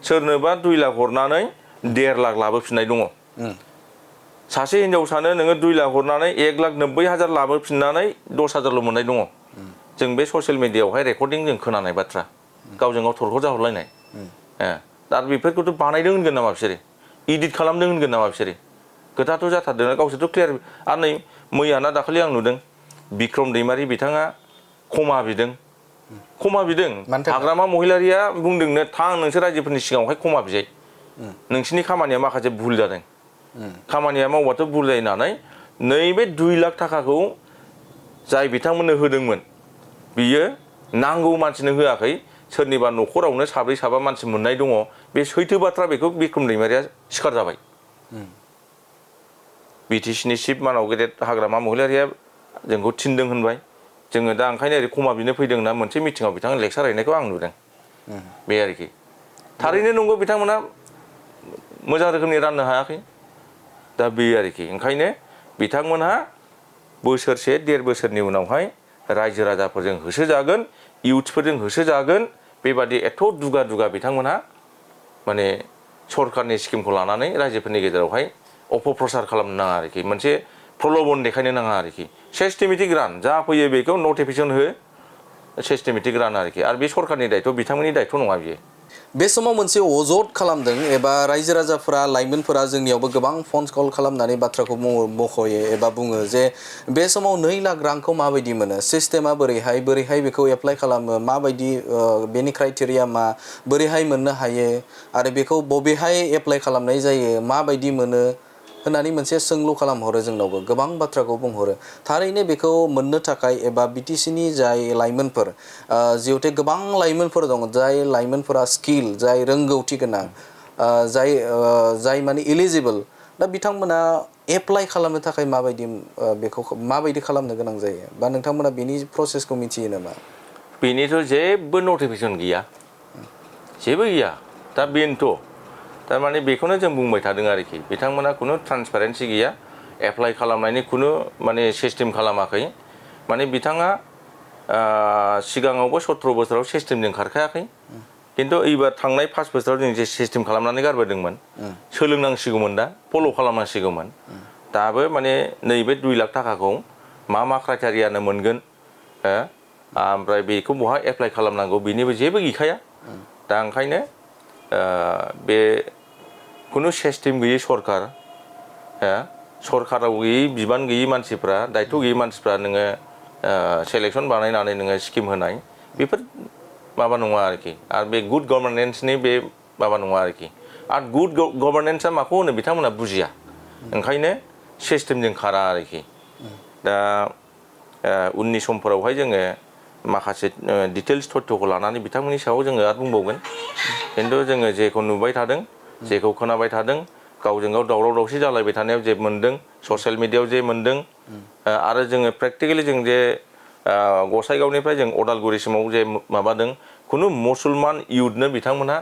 सोरनोबा 2 लाख हरनानै 1.5 लाख लाबोफिननाय दङ सासे हिनजावसानो नोङो 2 लाख हरनानै 1,90,000 लाबोफिननानै 10,000ल' मोननाय दङ जों बे ससियेल मिडियायावहाय रेकर्डिं जों खोनानाय बाथ्रा गावजों गाव थरख' जाहरलायनाय दा बेफोरखौथ' बानायदों होनगोन नामा बिसोरो इडिट खालामदों होनगोन नामा बिसोरो खोथाथ' जाथारदों गावसोरथ' क्लियार आरो नै मैयाना दाखालि आं नुदों बिक्रम दैमारि बिथाङा खमा बिदों हाग्रामा महिलारिया बुंदोंनो थां नोंसोर रायजोफोरनि सिगाङावहाय खमा बिजाय नोंसिनि खामानिया माखासे भुल जादों खामानिया मावबाथ' भुल जायो नालाय नैबे 2 लाख थाखाखौ जाय बिथांमोननो होदोंमोन बियो नांगौ मानसिनो होआखै सोरनिबा न'खरावनो 4-5 मानसि मोननाय दङ बे सैथो बाथ्रा बेखौ बिक्रम दैमारिया सिखार जाबाय बिटिसिनि चिफ मानाव गेदेर हाग्रामा महिलारिया जोंखौ थिनदों होनबाय जोङो दा ओंखायनो ओरै खमा बिनो फैदों होनना मोनसे मिटिङाव बिथाङा लेक्सार हैनायखौ आं नुदों बे आरोखि थारैनो नंगौ बिथांमोना मोजां रोखोमनि राननो हायाखै दा बे आरोखि ओंखायनो बिथांमोनहा बोसोरसे 1.5 बोसोरनि उनावहाय रायजो राजाफोरजों होसोजागोन इउथफोरजों होसोजागोन बेबादि एथ' दुगा बिथांमोनहा माने सरकारनि स्किमखौ लानानै रायजोफोरनि गेजेरावहाय अपप्रचार खालामनो नाङा आरोखि मोनसे प्रल'बन देखायनो नाङा आरोखि सिस्टेमेटिक रान जा फैयो बेखौ नटिफिकेसन हो सिस्टेमेटिक रान आरोखि आरो बे सरकारनि दायथ' बिथांमोननि दायथ' नङा बियो बे समाव मोनसे अजद खालामदों एबा रायजो राजाफोरा लाइमोनफोरा जोंनियावबो गोबां फन कल खालामनानै बाथ्राखौ मख'यो एबा बुङो जे बे समाव 2 लाख रांखौ माबायदि मोनो सिस्टेमा बोरैहाय बेखौ एप्लाइ खालामो माबायदि बेनि क्राइटेरिया मा बोरैहाय मोननो हायो आरो बेखौ बबेहाय एप्लाइ खालामनाय जायो माबायदि मोनो होननानै मोनसे सोंलु खालामहरो जोंनावबो गोबां बाथ्राखौ बुंहरो थारैनो बेखौ मोननो थाखाय एबा बिटिसिनि जाय लाइमोनफोर जिहेथु गोबां लाइमोनफोर दं जाय लाइमोनफोरा स्किल जाय रोंगौथि गोनां जाय माने इलिजिबल दा बिथांमोना एप्लाइ खालामनो थाखाय माबायदि खालामनो गोनां जायो बा नोंथांमोना बेनि प्रसेसखौ मिथियो नामा बेनिथ' जेबो नटिफिकेसन गैया जेबो गैया दा बेनोथ' थारमाने बेखौनो जों बुंबाय थादों आरोखि बिथांमोना खुनु ट्रान्सपारेन्सि गैया एप्लाइ खालामनायनि खुनु माने सिस्टेम खालामाखै माने बिथाङा सिगाङावबो 17 बोसोराव सिस्टेमजों खारखायाखै खिन्थु एबार थांनाय 5 बोसोराव जों जे सिस्टेम खालामनानै गारबोदोंमोन सोलोंनांसिगौमोन दा फल' खालामनांसिगौमोन दाबो माने नैबे 2 लाख थाखाखौ मा क्राइटेरियानो मोनगोन ओमफ्राय बेखौ बहा एप्लाइ खालामनांगौ बेनिबो जेबो गैखाया दा ओंखायनो बे खुनु सिस्टेम गैयै सरकार सरकाराव गैयै बिबान गैयै मानसिफ्रा दायथ' गैयै मानसिफ्रा नोङो सेलेक्सन बानायनानै नोङो स्किम होनाय बेफोर माबा नङा आरोखि आरो बे गुड गभर्नेन्सनि बे माबा नङा आरोखि आरो गुड गभर्नेन्सआ माखौ होनो बिथांमोना बुजिया ओंखायनो सिस्टेमजों खारा आरोखि दा उननि समफोरावहाय जोङो माखासे डिटेल्स तथ्यखौ लानानै बिथांमोननि सायाव जोङो आरो बुंबावगोन खिन्थु जोङो जेखौ नुबाय थादों जेखौ खोनाबाय थादों गावजों गाव दावराव दावसि जालायबाय थानायाव जे मोन्दों ससियेल मिडियायाव जे मोन्दों आरो जोङो प्रेक्टिकेलि जों जे गसाइगावनिफ्राय जों अदालगुरिसिमाव जे माबादों खुनु मुसलमान इयुथनो बिथांमोनहा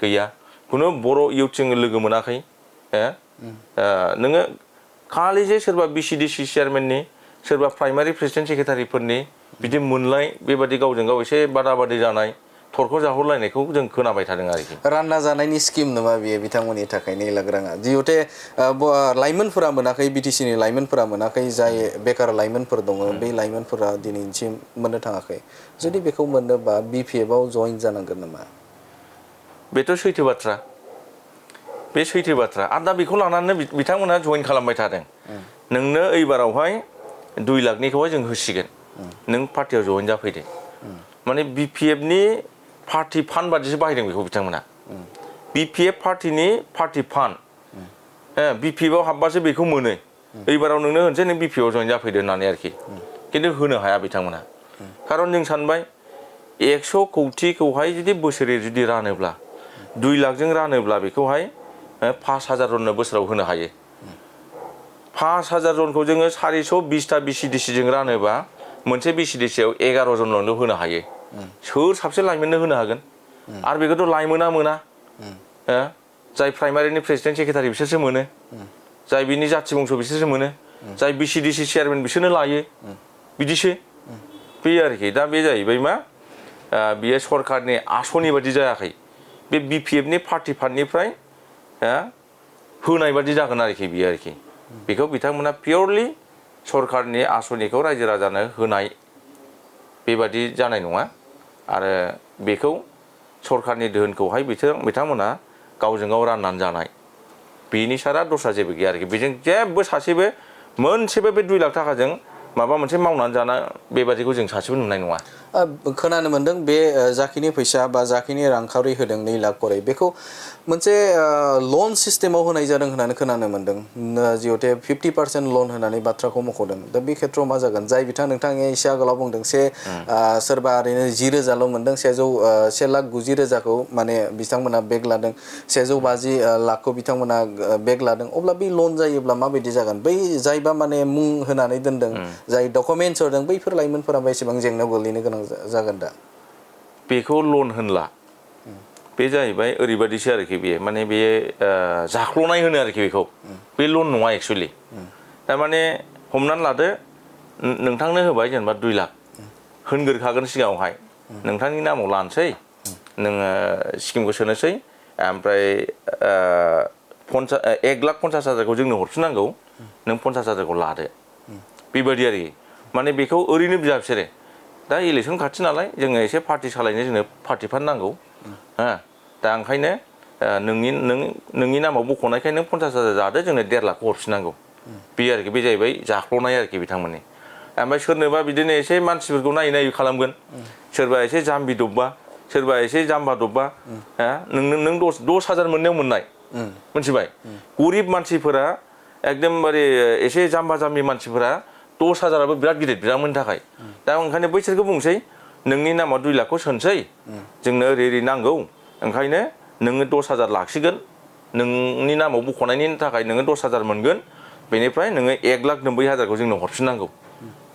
गैया खुनु बर' इयुथ जोङो लोगो मोनाखै नोङो खालि जे सोरबा BCDC चेयारमेननि सोरबा प्राइमारि प्रेसिडेन्ट सेक्रेटारिफोरनि बिदि मोनलाय बेबादि गावजों गाव एसे बादा बादि जानाय थरख' जाहरलायनायखौ जों खोनाबाय थादों आरोखि रानना जानायनि स्किम नङा बेयो बिथांमोननि थाखाय नैलाख राङा जिहुते लाइमोनफोरा मोनाखै BTC नि लाइमोनफोरा मोनाखै जाय बेकार लाइमोनफोर दङ बे लाइमोनफोरा दिनैसिम मोननो थाङाखै जुदि बेखौ मोननोबा BPF आव जइन जानांगोन नामा बेथ' सैथो बाथ्रा बे सैथो बाथ्रा आरो दा बेखौ लानानै बिथांमोनहा जइन खालामबाय थादों नोंनो एइबारावहाय 2 लाखनिखौहाय जों होसिगोन नों पार्टियाव जइन जाफैदो माने BPF नि पार्टि फान्ड बादिसो बाहायदों बेखौ बिथांमोना BPF पार्टिनि पार्टि फान्ड BPF आव हाबबासो बेखौ मोनो एइबाराव नोंनो होनसै नों BPF आव जइन जाफैदो होननानै आरोखि खिन्थु होनो हाया बिथांमोना खारन जों सानबाय 100 कौटिखौहाय जुदि बोसोरै जुदि रानोब्ला 2 लाखजों रानोब्ला बेखौहाय 5000 जननो बोसोराव होनो हायो 5000 जनखौ जोङो 420टा BCDC जों रानोबा मोनसे BCDC आव 11 जनल' होनो हायो सोर साबसे लाइमोननो होनो हागोन आरो बेखौथ' लाइमोना मोना जाय प्राइमारिनि प्रेसिडेन्ट सेक्रेटारि बिसोरसो मोनो जाय बिनि जाथि बंस बिसोरसो मोनो जाय BCDC चेयारमेन बिसोरनो लायो बिदिसो बे आरोखि दा बे जाहैबाय मा बियो सरकारनि आसनि बादि जायाखै बे BPF नि पार्टि फान्डनिफ्राय होनाय बादि जागोन आरोखि बियो आरोखि बेखौ बिथांमोना पियरलि सरकारनि आसनिखौ रायजो राजानो होनाय बेबादि जानाय नङा आरो बेखौ सरकारनि दोहोनखौहाय बिथांमोना गावजों गाव राननानै जानाय बेनि सारा दस्रा जेबो गैया आरोखि बेजों जेबो सासेबो मोनसेबो बे 2 लाख थाखाजों माबा मोनसे मावनानै जाना बेबादिखौ जों सासेबो नुनाय नङा खोनानो मोनदों बे जाखिनि फैसा बा जाखिनि रांखावरि होदों 2 लाख करै बेखौ मोनसे लन सिस्टेमाव होनाय जादों होननानै खोनानो मोनदों जिहुते 50% लन होनानै बाथ्राखौ मख'दों दा बे खेत्रआव मा जागोन जाय नोंथाङा एसे आगोलाव बुंदों सोरबा ओरैनो 10,000ल' मोनदों 1,90,000खौ माने बिथांमोना बेग लादों 150 लाखखौ बिथांमोना बेग लादों अब्ला बे लन जायोब्ला माबायदि जागोन बै जायबा माने मुं होनानै दोनदों जाय डकुमेन्टस होदों बैफोर लाइमोनफोरा बेसेबां जेंनायाव गोलैनो गोनां जागोन दा बेखौ लन होनला बे जाहैबाय ओरैबादिसो आरोखि बेयो माने बेयो जाख्ल'नाय होनो आरोखि बेखौ बे लन नङा एक्सुवेलि थारमाने हमनानै लादो नोंथांनो होबाय जेनेबा 2 लाख होनग्रोखागोन सिगाङावहाय नोंथांनि नामाव लानोसै नोङो स्किमखौ सोनोसै ओमफ्राय 1,50,000खौ जोंनो हरफिननांगौ नों 50,000खौ लादो बेबायदि आरोखि माने बेखौ ओरैनो बिया बिसोरो दा इलेक्सन खाथि नालाय जोङो एसे पार्टि सालायनो जोंनो पार्टि फान्ड नांगौ दा ओंखायनो नोंनि नामाव बख'नायखाय नों 50,000 जादो जोंनो 1.5 लाखखौ हरफिननांगौ बे आरोखि बे जाहैबाय जाख्ल'नाय आरोखि बिथांमोननि ओमफ्राय सोरनोबा बिदिनो एसे मानसिफोरखौ नायै खालामगोन सोरबा एसे जाम्बि दबबा सोरबा एसे जाम्बा दबबा नों 10,000 मोननायाव मोननाय मिथिबाय गरिब मानसिफोरा एकदमबारे एसे जाम्बा जाम्बि मानसिफोरा 10,000आबो बिराद गिदिर बिथांमोननि थाखाय दा ओंखायनो बैसोरखौ बुंसै नोंनि नामाव 2 लाखखौ सोनसै जोंनो ओरै नांगौ ओंखायनो नोङो 10,000 लाखिगोन नोंनि नामाव बख'नायनि थाखाय नोङो 10,000 मोनगोन बेनिफ्राय नोङो 1,90,000खौ जोंनो हरफिननांगौ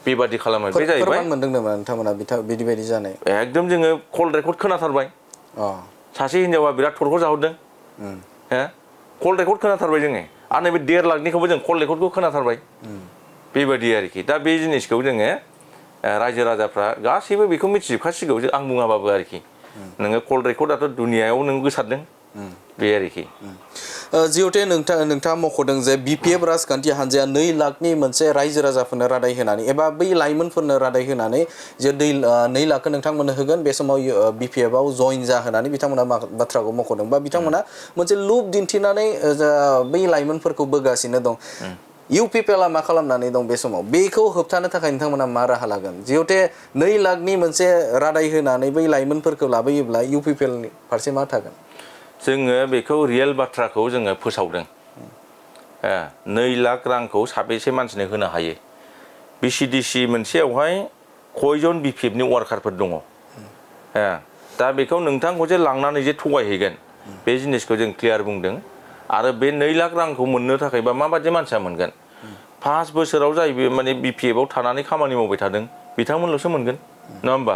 बेबादि खालामो बे जाहैबाय फोरमान मोनदों नामा नोंथांमोना बिदि जानाय एकदम जोङो कल रेकर्ड खोनाथारबाय सासे हिनजावा बिराद थरख' जाहरदों कल रेकर्ड खोनाथारबाय जोङो आरो नैबे 1.5 लाखनिखौबो जों कल रेकर्डखौ खोनाथारबाय बेबायदि आरोखि दा बे जिनिसखौ जोङो रायजो राजाफ्रा गासैबो बेखौ मिथिजोबखासिगौ आं बुङाबाबो आरोखि नोङो कल रेकर्डआथ' दुनियायाव नों गोसारदों बे आरोखि जिहुते नोंथाङा मख'दों जे BPF राजखान्थि हान्जाया 2 लाखनि मोनसे रायजो राजाफोरनो रादाय होनानै एबा बै लाइमोनफोरनो रादाय होनानै जे 2 लाखखौ नोंथांमोननो होगोन बे समाव BPF आव जइन जाहोनानै बिथांमोना बाथ्राखौ मख'दों बा बिथांमोना मोनसे लुप दिन्थिनानै बै लाइमोनफोरखौ बोगासिनो दं UPPLआ मा खालामनानै दं बे समाव बेखौ होबथानो थाखाय नोंथांमोना मा राहा लागोन जिहुते 2 लाखनि मोनसे रादाय होनानै बै लाइमोनफोरखौ लाबोयोब्ला UPPLनि फारसे मा थागोन जोङो बेखौ रियेल बाथ्राखौ जोङो फोसावदों 2 लाख रांखौ साबेसे मानसिनो होनो हायो बिसिडिसि मोनसेयावहाय कयजन बिपिएफनि वार्कारफोर दङ दा बेखौ नोंथांखौ जे लांनानै जे थगायहैगोन बे जिनिसखौ जों क्लियार बुंदों आरो बे 2 लाख रांखौ मोननो थाखायबा माबादि मानसिया मोनगोन 5 बोसोराव जाय माने बिपिएफआव थानानै खामानि मावबाय थादों बिथांमोनल'सो मोनगोन नङा होमबा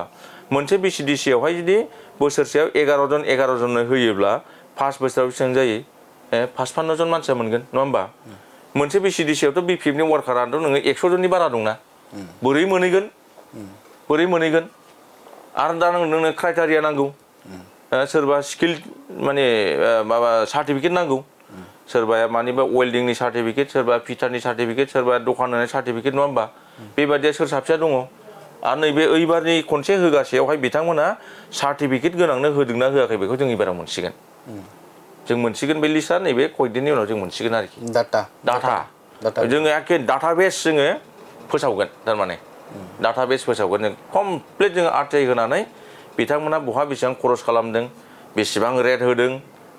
मोनसे बिसिडिसियावहाय जुदि बोसोरसेयाव 11 जन 11 जननो होयोब्ला 5 बोसोराव बेसेबां जायो 55 जन मानसिया मोनगोन नङा होमबा मोनसे बिसिडिसियावथ' बिपिएफनि वार्काराथ' नोङो 100 जननि बारा दंना बोरै मोनहैगोन आरो दा नोंनो क्राइटेरिया नांगौ सोरबा स्किल माने माबा सार्टिफिकेट नांगौ सोरबाया मानिबा वेल्डिंनि सार्टिफिकेट सोरबा फिटारनि सार्टिफिकेट सोरबा दखान होनाय सार्टिफिकेट नङा होमबा बेबादिया सोर साबसेया दङ आरो नैबे ओइबारनि खनसे होगासेयावहाय बिथांमोना सार्टिफिकेट गोनांनो होदोंना होआखै बेखौ जों एबाराव मोनसिगोन जों मोनसिगोन बे लिस्टआ नैबे कयदिननि उनाव जों मोनसिगोन आरोखि डाटा जोङो एखे डाटाबेस जोङो फोसावगोन थारमाने डाटाबेस फोसावगोन जों कमप्लिट जोङो आरटिआइ होनानै बिथांमोना बहा बेसेबां खरस खालामदों बेसेबां रेट होदों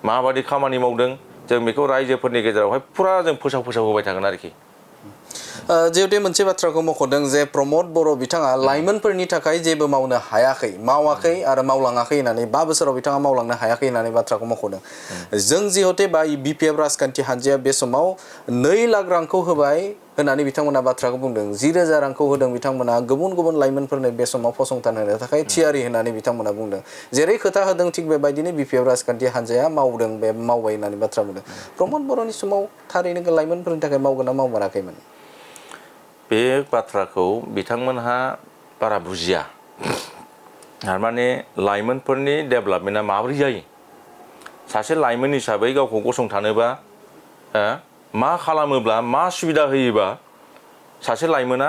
माबादि खामानि मावदों जों बेखौ रायजोफोरनि गेजेरावहाय फुरा जों फोसाव होबाय थागोन आरोखि जिहेतु मोनसे बाथ्राखौ मख'दों जे प्रमद बर' बिथाङा लाइमोनफोरनि थाखाय जेबो मावनो मावाखै आरो मावलाङाखै होननानै 5 बोसोराव बिथाङा मावलांनो हायाखै होननानै बाथ्राखौ मख'दों जों जिहेतु बा बिपिएफ राजखान्थि हान्जाया बे समाव 2 लाख रांखौ होबाय होननानै बिथांमोना बाथ्राखौ बुंदों 10,000 रांखौ होदों बिथांमोना गुबुन लाइमोनफोरनो बे समाव फसंथान होनो थाखाय थियारि होननानै बिथांमोना बुंदों जेरै खोथा होदों थिग बेबायदिनो बिपिएफ राजखान्थि हान्जाया मावबाय होननानै बाथ्रा बुंदों प्रमद बर'नि समाव थारैनो लाइमोनफोरनि थाखाय मावगोन ना मावमाराखैमोन बे बाथ्राखौ बिथांमोनहा बारा बुजिया थारमाने लाइमोनफोरनि डेभेलपमेन्टआ माबोरै जायो सासे लाइमोन हिसाबै गावखौ गसंथानोबा मा खालामोब्ला मा सुबिदा होयोबा सासे लाइमोना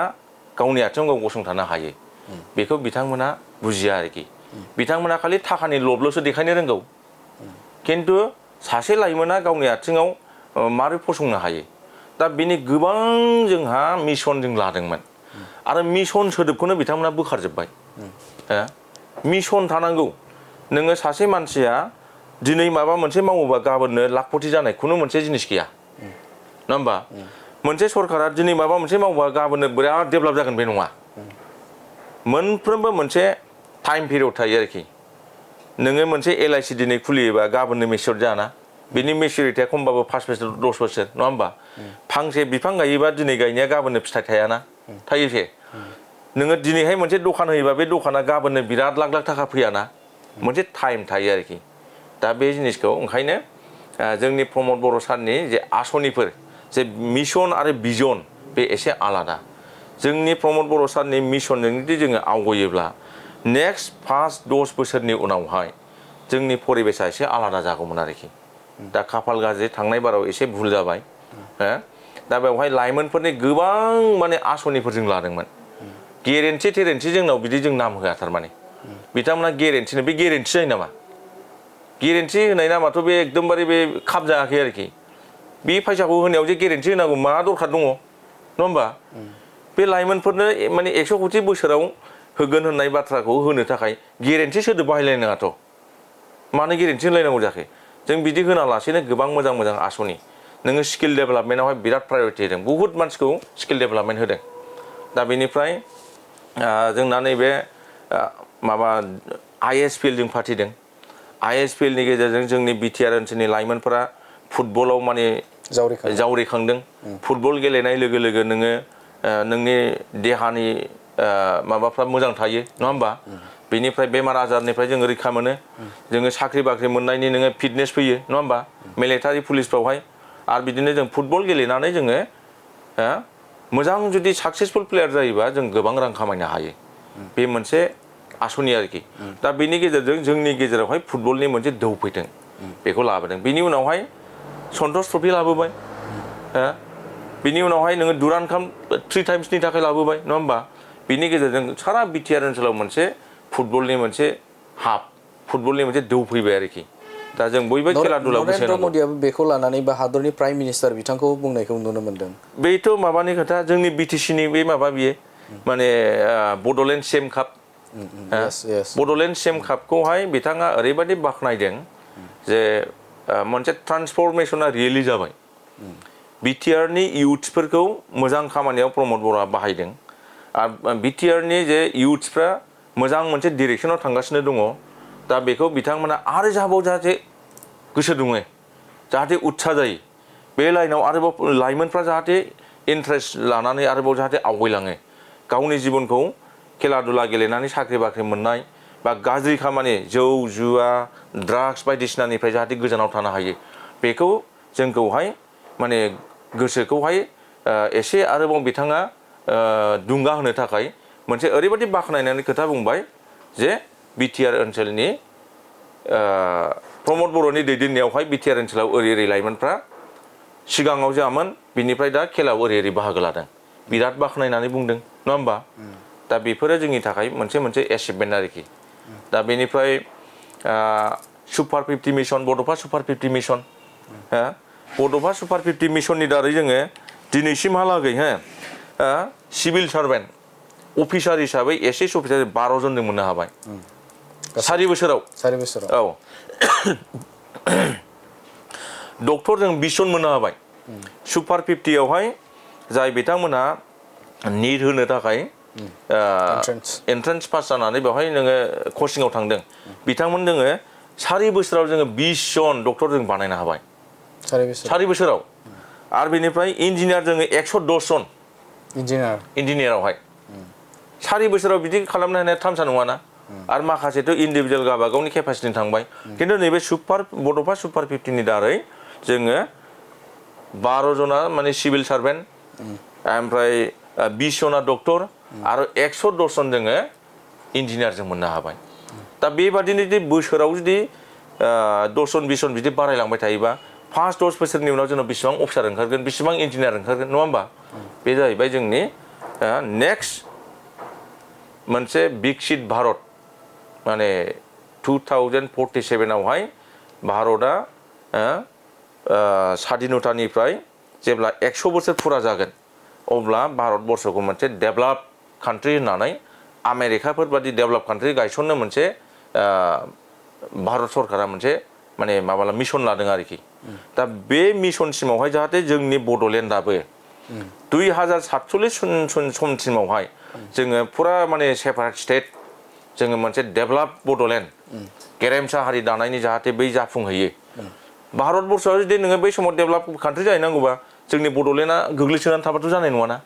गावनि आथिङाव गाव गसंथानो हायो बेखौ बिथांमोना बुजिया आरोखि बिथांमोना खालि थाखानि लबल'सो देखायनो रोंगौ खिन्थु सासे लाइमोना गावनि आथिङाव मारै फसंनो हायो दा बेनि गोबां जोंहा मिशन जों लादोंमोन आरो मिशन सोदोबखौनो बिथांमोना बोखारजोब्बाय मिशन थानांगौ नोङो सासे मानसिया दिनै माबा मोनसे मावोबा गाबोननो लाखपति जानाय खुनु मोनसे जिनिस गैया नङा होमबा मोनसे सरकारा दिनै माबा मोनसे मावोबा गाबोननो बिराद डेभेलप जागोन बे नङा मोनफ्रोमबो मोनसे टाइम पिरियड थायो आरोखि नोङो मोनसे एलआइसि दिनै खुलियोबा गाबोननो मेचियर जाना बिनि मेचिउरिटिया खमबाबो 5 बोसोर 10 बोसोर नङा होमबा फांसे बिफां गायोबा दिनै गायनाया गाबोननो फिथाइ थायाना थायोसे नोङो दिनैहाय मोनसे दखान होयोबा बे दखाना गाबोननो बिराद लाख थाखा फैयाना मोनसे टाइम थायो आरोखि दा बे जिनिसखौ ओंखायनो जोंनि प्रमद बर' सारनि जे आसनिफोर जे मिशन आरो भिजन बे एसे आलादा जोंनि प्रमद बर' सारनि मिशनजों जुदि जोङो आवगायोब्ला नेक्स्ट 5-10 बोसोरनि उनावहाय जोंनि परिबेसा एसे आलादा जागौमोन आरोखि दा खाफाल गाज्रि थांनाय बाराव एसे भुल जाबाय दा बेवहाय लाइमोनफोरनि गोबां माने आसनिफोर जों लादोंमोन गेरेन्टि जोंनाव बिदि जों नाम होआ थारमाने बिथांमोना गेरेन्टिनो बे गेरेन्टि जायो नामा गेरेन्टि होनाय नामाथ' बे एकदमबारे बे खाब जायाखै आरोखि बे फैसाखौ होनायाव जे गेरेन्टि होनांगौ मा दरखार दङ नङा होमबा बे लाइमोनफोरनो माने 100 कोटि बोसोराव होगोन होननाय बाथ्राखौ होनो थाखाय गेरेन्टि सोदोब बाहायलायनाङाथ' मानो गेरेन्टि होलायनांगौ जाखो जों बिदि होनालासेनो गोबां मोजां आसनि नोङो स्किल डेभेलपमेन्टआवहाय बिराद प्रायरिटि होदों बुहुत मानसिखौ स्किल डेभेलपमेन्ट होदों दा बेनिफ्राय जोंना नैबे माबा आइएसपिएल जों फाथिदों आइएसपिएलनि गेजेरजों जोंनि बिटिआर ओनसोलनि लाइमोनफोरा फुटबलाव माने जावरिखांदों फुटबल गेलेनाय लोगो लोगो नोङो नोंनि देहानि माबाफ्रा मोजां थायो नङा होमबा बेनिफ्राय बेमार आजारनिफ्राय जोङो रैखा मोनो जोङो साख्रि बाख्रि मोननायनि नोङो फिटनेस फैयो नङा होमबा मिलिटारि पुलिसफ्रावहाय आरो बिदिनो जों फुटबल गेलेनानै जोङो मोजां जुदि साक्सेसफुल प्लेयार जायोबा जों गोबां रां खामायनो हायो बे मोनसे आसनि आरोखि दा बेनि गेजेरजों जोंनि गेजेरावहाय फुटबलनि मोनसे दौ फैदों बेखौ लाबोदों बिनि उनावहाय सन्टस ट्रफि लाबोबाय बिनि उनावहाय नोङो दुरान्ड काप 3 टाइम्सनि थाखाय लाबोबाय नङा होमबा बिनि गेजेरजों सारा बिटिआर ओनसोलाव मोनसे फुटबलनि मोनसे हाब फुटबलनि मोनसे दौ फैबाय आरोखि दा जों बयबो खेला दुलायाव गोसो नरेन्द्र मदियाबो बेखौ लानानै बा हादरनि प्राइम मिनिस्टार बिथांखौ बुंनायखौ नुनो मोन्दों बेथ' माबानि खोथा जोंनि बिटिसिनि बे माबा बियो माने बड'लेण्ड सेम काप बड'लेण्ड सेम कापखौहाय बिथाङा ओरैबायदि बाख्नायदों जे मोनसे ट्रान्सफरमेसना रियेलि जाबाय बिटिआरनि इयुथ्सफोरखौ मोजां खामानियाव प्रमद बर'आ बाहायदों आरो बिटिआरनि जे इयुथ्सफ्रा मोजां मोनसे डिरेक्सनाव थांगासिनो दङ दा बेखौ बिथांमोना आरो जाबाव जाहाथे गोसो दुङो जाहाथे उत्साह जायो बे लाइनाव आरोबाव लाइमोनफ्रा जाहाथे इन्ट्रेस्ट लानानै आरोबाव जाहाथे आवगायलाङो गावनि जिबनखौ खेला दुला गेलेनानै साख्रि बाख्रि मोननाय बा गाज्रि खामानि जौ जुवा ड्राग्स बायदिसिनानिफ्राय जाहाथे गोजानाव थानो हायो बेखौ जोंखौहाय माने गोसोखौहाय एसे आरोबाव बिथाङा दुंगा होनो थाखाय मोनसे ओरैबायदि बाख्नायनानै खोथा बुंबाय जे बिटिआर ओनसोलनि प्रमद बर'नि दैदेननायावहाय बिटिआर ओनसोलाव ओरै लाइमोनफ्रा सिगाङाव जामोन बिनिफ्राय दा खेलायाव ओरै बाहागो लादों बिराद बाख्नायनानै बुंदों नङा होमबा दा बेफोरो जोंनि थाखाय मोनसे एचिभमेन्ट आरोखि दा बेनिफ्राय सुपार 50 मिशन बड'फा सुपार 50 मिशन बड'फा सुपार 50 मिशननि दारै जोङो दिनैसिमहालागै सिभिल सार्भेन्ट अफिसार हिसाबै एसएस अफिसार 12 जन जों मोननो हाबाय 4 बोसोराव औ डक्टर जों 20 जन मोननो हाबाय सुपार 50 आवहाय जाय बिथांमोनहा नीट होनो थाखाय एन्ट्रेन्स पास जानानै बेवहाय नोङो कचिंआव थांदों बिथांमोन जोङो 4 बोसोराव जोङो 20 जन डक्टर जों बानायनो हाबाय 4 बोसोराव आरो बेनिफ्राय इन्जिनियार जोङो 110 जन इन्जिनियारावहाय 4 बोसोराव बिदि खालामनो हानाया थामसा नङाना आरो माखासेथ' इन्डिभिजुवेल गावबा गावनि केपासिटि थांबाय खिन्थु नैबे बड'फा सुपार 50 नि दारै जोङो 12 जना माने सिभिल सार्भेन्ट ओमफ्राय 20 जना डक्टर आरो 110 जन जोङो इन्जिनियार जों मोननो हाबाय दा बेबादिनो जुदि बोसोराव जुदि 10 जन 20 जन बिदि बारायलांबाय थायोबा 5-10 बोसोरनि उनाव जोंनाव बेसेबां अफिसार ओंखारगोन बेसेबां इन्जिनियार ओंखारगोन नङा होमबा बे जाहैबाय जोंनि नेक्स्ट मोनसे बिकसित भारत माने 2047 आवहाय भारतआ स्वाधीनतानिफ्राय जेब्ला 100 बोसोर फुरा जागोन अब्ला भारतबर्षखौ मोनसे डेभेलप कान्ट्रि होननानै आमेरिकाफोर बादि डेभेलप कान्ट्रि गायसननो मोनसे भारत सरकारा मोनसे माने मिशन लादों आरोखि दा बे मिशनसिमावहाय जाहाथे जोंनि बड'लेण्डआबो 2047 समसिमावहाय जोङो फुरा माने सेपारेट स्टेट जोङो मोनसे डेभेलप बड'लेण्ड गेरेमसा हारि दानायनि जाहाथे बै जाफुंहैयो भारतबर्षआव जुदि नोङो बै समाव डेभेलप कान्ट्रि जाहैनांगौबा जोंनि बड'लेण्डआ गोग्लैसोनानै थाबाथ' जानाय नङाना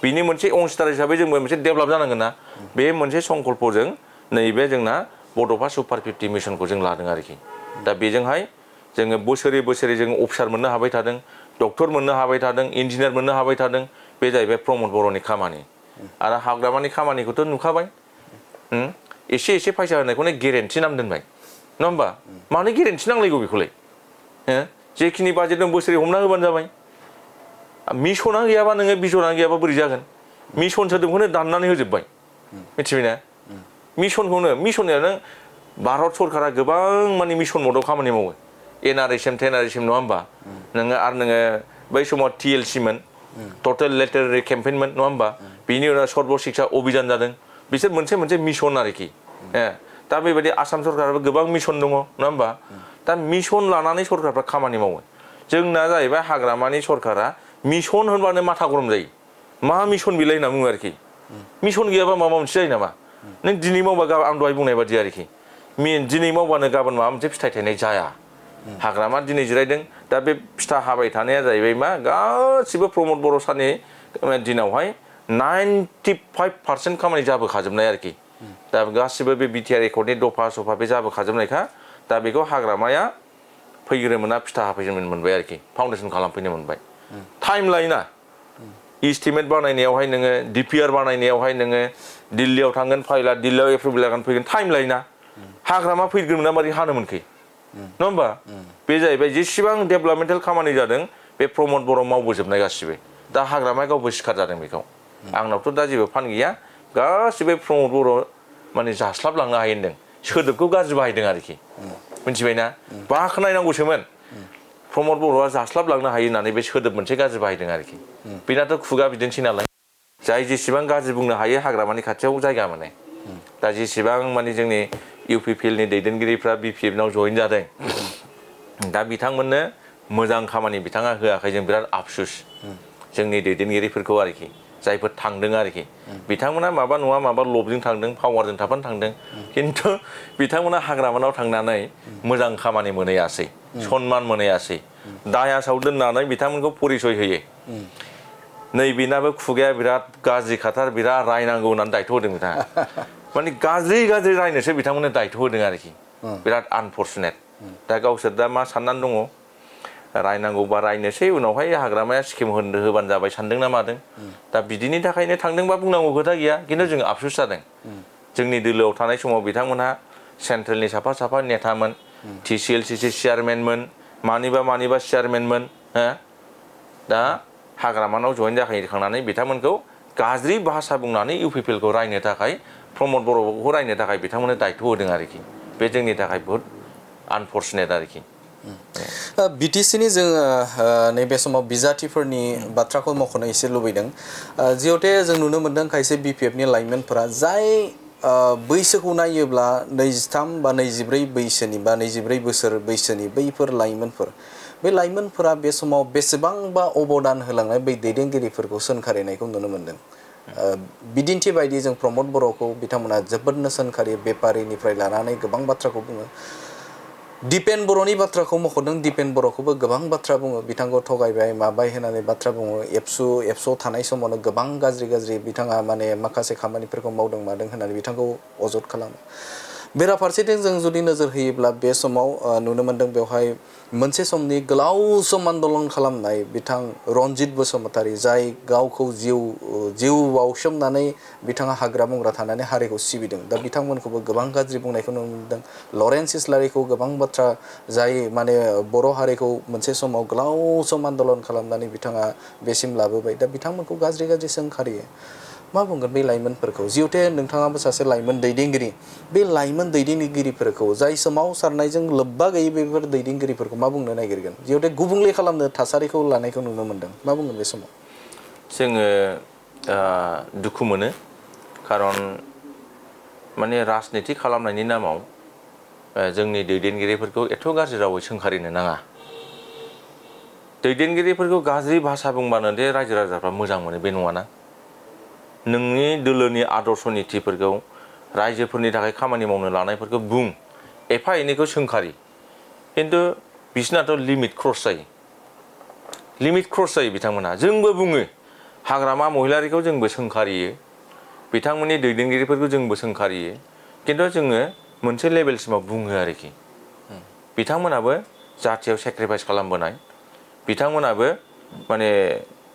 बिनि मोनसे अंशदार हिसाबै जोंबो मोनसे डेभेलप जानांगोन ना बे मोनसे संकल्पजों नैबे जोंना बड'फा सुपार 50 मिशनखौ जों लादों आरोखि दा बेजोंहाय जोङो बोसोरै जोङो अफिसार मोननो हाबाय थादों डक्टर मोननो हाबाय थादों इन्जिनियार मोननो हाबाय थादों बे जाहैबाय प्रमद बर'नि खामानि आरो हाग्रामानि खामानिखौथ' नुखाबाय एसे फैसा होनायखौनो गेरेन्टि नाम दोनबाय नङा होमबा मानो गेरेन्टि नांलायगौ बेखौलाय जेखिनि बाजेट दं बोसोरै हमना होबानो जाबाय मिशना गैयाबा नोङो बिजना गैयाबा बोरै जागोन मिशन सोदोबखौनो दाननानै होजोबबाय मिथिबायना मिशनयानो भारत सरकारा गोबां माने मिशन मदाव खामानि मावो एनआरएसएम टेनआरएसएम नङा होमबा नोङो आरो नोङो बै समाव टिएलसि मोन टटेल लेटारेरि केम्पेइनमोन नङा होमबा बिनि उनाव सर्व शिक्षा अभियान जादों बिसोर मोनसे मिशन आरोखि दा बेबायदि आसाम सरकाराबो गोबां मिशन दङ नङा होमबा दा मिशन लानानै सरकारफ्रा खामानि मावो जोंना जाहैबाय हाग्रामानि सरकारा मिशन होनबानो माथा गरम जायो मा मिशन बिलाय होनना बुङो आरोखि मिशन गैयाबा माबा मोनसे जायो नामा नों दिनै मावबा गाबोन आं दहाय बुंनाय बादि आरोखि दिनै मावबानो गाबोन माबा मोनसे फिथाइ थायनाय जाया हाग्रामा दिनै जिरायदों दा बे फिथा हाबाय थानाया जाहैबाय मा गासिबो प्रमद बर' सारनि दिनावहाय 95% खामानि जाबोखाजोबनाय आरोखि दा गासिबो बे बिटिआर एकर्डनि दफा सफा बे जाबोखाजोबनायखा दा बेखौ हाग्रामाया फैग्रोमोना फिथा हाफैनो मोनबाय आरोखि फाउन्डेसन खालामफैनो मोनबाय टाइम लायोना इस्टिमेट बानायनायावहाय नोङो डिपिआर बानायनायावहाय नोङो दिल्लीयाव थांगोन फाइला दिल्लीयाव एप्रुभेल जागोन फैगोन टाइम लायोना हाग्रामा फैग्रोमोना मारै हानो मोनखै नङा होमबा बे जाहैबाय जेसेबां डेभेलपमेन्टेल खामानि जादों बे प्रमद बर' मावबोजोबनाय गासिबो दा हाग्रामाया गावबो सिखार जादों बेखौ आंनावथ' दा जेबो फान गैया गासिबो प्रमद बर' माने जास्लाबलांनो हायो होनदों सोदोबखौ गाज्रि बाहायदों आरोखि मिथिबायना बाख्नायनांगौसोमोन प्रमद बर'आ जास्लाबलांनो हायो होननानै बे सोदोब मोनसे गाज्रि बाहायदों आरोखि बेनाथ' खुगा बिदिनोसै नालाय जाय जेसेबां गाज्रि बुंनो हायो हाग्रामानि खाथियाव जायगा मोनो दा जेसेबां माने जोंनि इउपिपिएलनि दैदेनगिरिफ्रा बिपिएफनाव जइन जादों दा बिथांमोननो मोजां खामानि बिथाङा होआखै जों बिराद आफसुस जोंनि दैदेनगिरिफोरखौ आरोखि जायफोर थांदों आरोखि बिथांमोना माबा नङा माबा लबजों थांदों पावारजों थाफानो थांदों खिन्थु बिथांमोना हाग्रामानाव थांनानै मोजां खामानि मोनहैयासै सनमान मोनहैयासै दायासाव दोननानै बिथांमोनखौ परिचय होयो नैबेनाबो खुगाया बिराद गाज्रि खाथार बिराद रायनांगौ होननानै दायथ' होदों बिथाङा माने गाज्रि रायनोसो बिथांमोननो दायथ' होदों आरोखि बिराद आनफर्चुनेट दा गावसोर दा मा साननानै दङ रायनांगौबा रायनोसै उनावहाय हाग्रामाया स्किम होबानो जाबाय सानदों ना मादों दा बिदिनि थाखायनो थांदोंबा बुंनांगौ खोथा गैया खिन्थु जों आफसुस जादों जोंनि दोलोआव थानाय समाव बिथांमोनहा सेन्ट्रेलनि साफा नेतामोन TCLCC चेयारमेनमोन मानिबा चेयारमेनमोन हो दा हाग्रामानाव जयेन जाखांनानै बिथांमोनखौ गाज्रि भाषा बुंनानै UPPLखौ रायनो थाखाय प्रमद बर'खौ रायनो थाखाय बिथांमोननो दायथ' होदों आरोखि बे जोंनि थाखाय बहुद आनफर्चुनेट आरोखि BTCनि जोङो नैबे समाव बिजाथिफोरनि बाथ्राखौ मख'नो एसे लुबैदों जिहेथे जों नुनो मोन्दों खायसे BPFनि लाइमोनफोरा जाय बैसोखौ नायोब्ला 23 बा 24 बैसोनि बा 24 बोसोर बैसोनि बैफोर लाइमोनफोर बे लाइमोनफोरा बे समाव बेसेबांबा अबदान होलांनाय बै दैदेनगिरिफोरखौ सोंखारिनायखौ नुनो मोन्दों बिदिन्थि बायदि जों प्रमद बर'खौ बिथांमोना जोबोदनो सोंखारि बेपारिनिफ्राय लानानै गोबां बाथ्राखौ बुङो दिपेन बर'नि बाथ्राखौ मख'दों दिपेन बर'खौबो गोबां बाथ्रा बुङो बिथांखौ थगायबाय माबाय होननानै बाथ्रा बुङो एबसु थानाय समावनो गोबां गाज्रि बिथाङा माने माखासे खामानिफोरखौ मावदों मादों होननानै बिथांखौ अजद खालामो बेराफारसेथिं जों जुदि नोजोर होयोब्ला बे समाव नुनो मोन्दों बेवहाय मोनसे समनि गोलाव सम आन्दलन खालामनाय बिथां रनजित बसुमतारी जाय गावखौ जिउ बावसोमनानै बिथाङा हाग्रा बंग्रा थानानै हारिखौ सिबिदों दा बिथांमोनखौबो गोबां गाज्रि बुंनायखौ नुनो मोन्दों लरेन्स इस्लारिखौ गोबां बाथ्रा जाय माने बर' हारिखौ मोनसे समाव गोलाव सम आन्दलन खालामनानै बिथाङा बेसिम लाबोबाय दा बिथांमोनखौ गाज्रि सोंखारियो मा बुंगोन बे लाइमोनफोरखौ जिहेथे नोंथाङाबो सासे लाइमोन दैदेनगिरि बे लाइमोन दैदेनगिरिफोरखौ जाय सोमावसारनायजों लोब्बा गैयै बेफोर दैदेनगिरिफोरखौ मा बुंनो नागिरगोन जिहेथे गुबुंले खालामनो थासारिखौ लानायखौ नुनो मोन्दों मा बुंगोन बे समाव जोङो दुखु मोनो खारन माने राजनिति खालामनायनि नामाव जोंनि दैदेनगिरिफोरखौ एथ' गाज्रि रावै सोंखारिनो नाङा दैदेनगिरिफोरखौ गाज्रि भाषा बुंबानो दे रायजो राजाफ्रा मोजां मोनो बे नङाना नोंनि दोलोनि आदर्श नितिफोरखौ रायजोफोरनि थाखाय खामानि मावनो लानायफोरखौ बुं एफा एनैखौ सोंखारि खिन्थु बिसोरनाथ' लिमिट क्रस जायो बिथांमोना जोंबो बुङो हाग्रामा महिलारिखौ जोंबो सोंखारियो बिथांमोननि दैदेनगिरिफोरखौ जोंबो सोंखारियो खिन्थु जोङो मोनसे लेभेलसिमाव बुङो आरोखि बिथांमोनाबो जाथियाव सेक्रिफाइस खालामबोनाय बिथांमोनाबो माने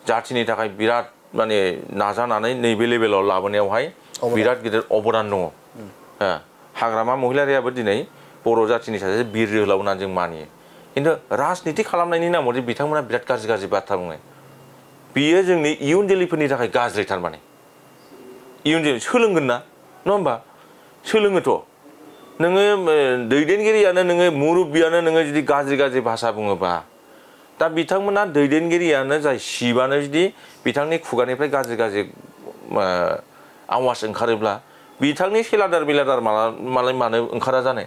जाथिनि थाखाय बिराद माने नाजानानै नैबे लेभेलाव लाबोनायावहाय बिराद गिदिर अबदान दङ हाग्रामा महिलारियाबो दिनै बर' जाथिनि सासे बिर जोहोलाव होननानै जों मानियो खिन्थु राजनिति खालामनायनि नामाव जे बिथांमोना बिराद गाज्रि बाथ्रा बुङो बियो जोंनि इयुन जोलैफोरनि थाखाय गाज्रि थारमाने इयुन जोलै सोलोंगोन ना नङा होमबा सोलोङोथ' नोङो दैदेनगिरियानो नोङो मुरुबियानो नोङो जुदि गाज्रि भाषा बुङोबा दा बिथांमोना दैदेनगिरियानो जाय सिबानो जुदि बिथांनि खुगानिफ्राय गाज्रि आवाज ओंखारोब्ला बिथांनि सेलादार मालाय मानो ओंखारा जानो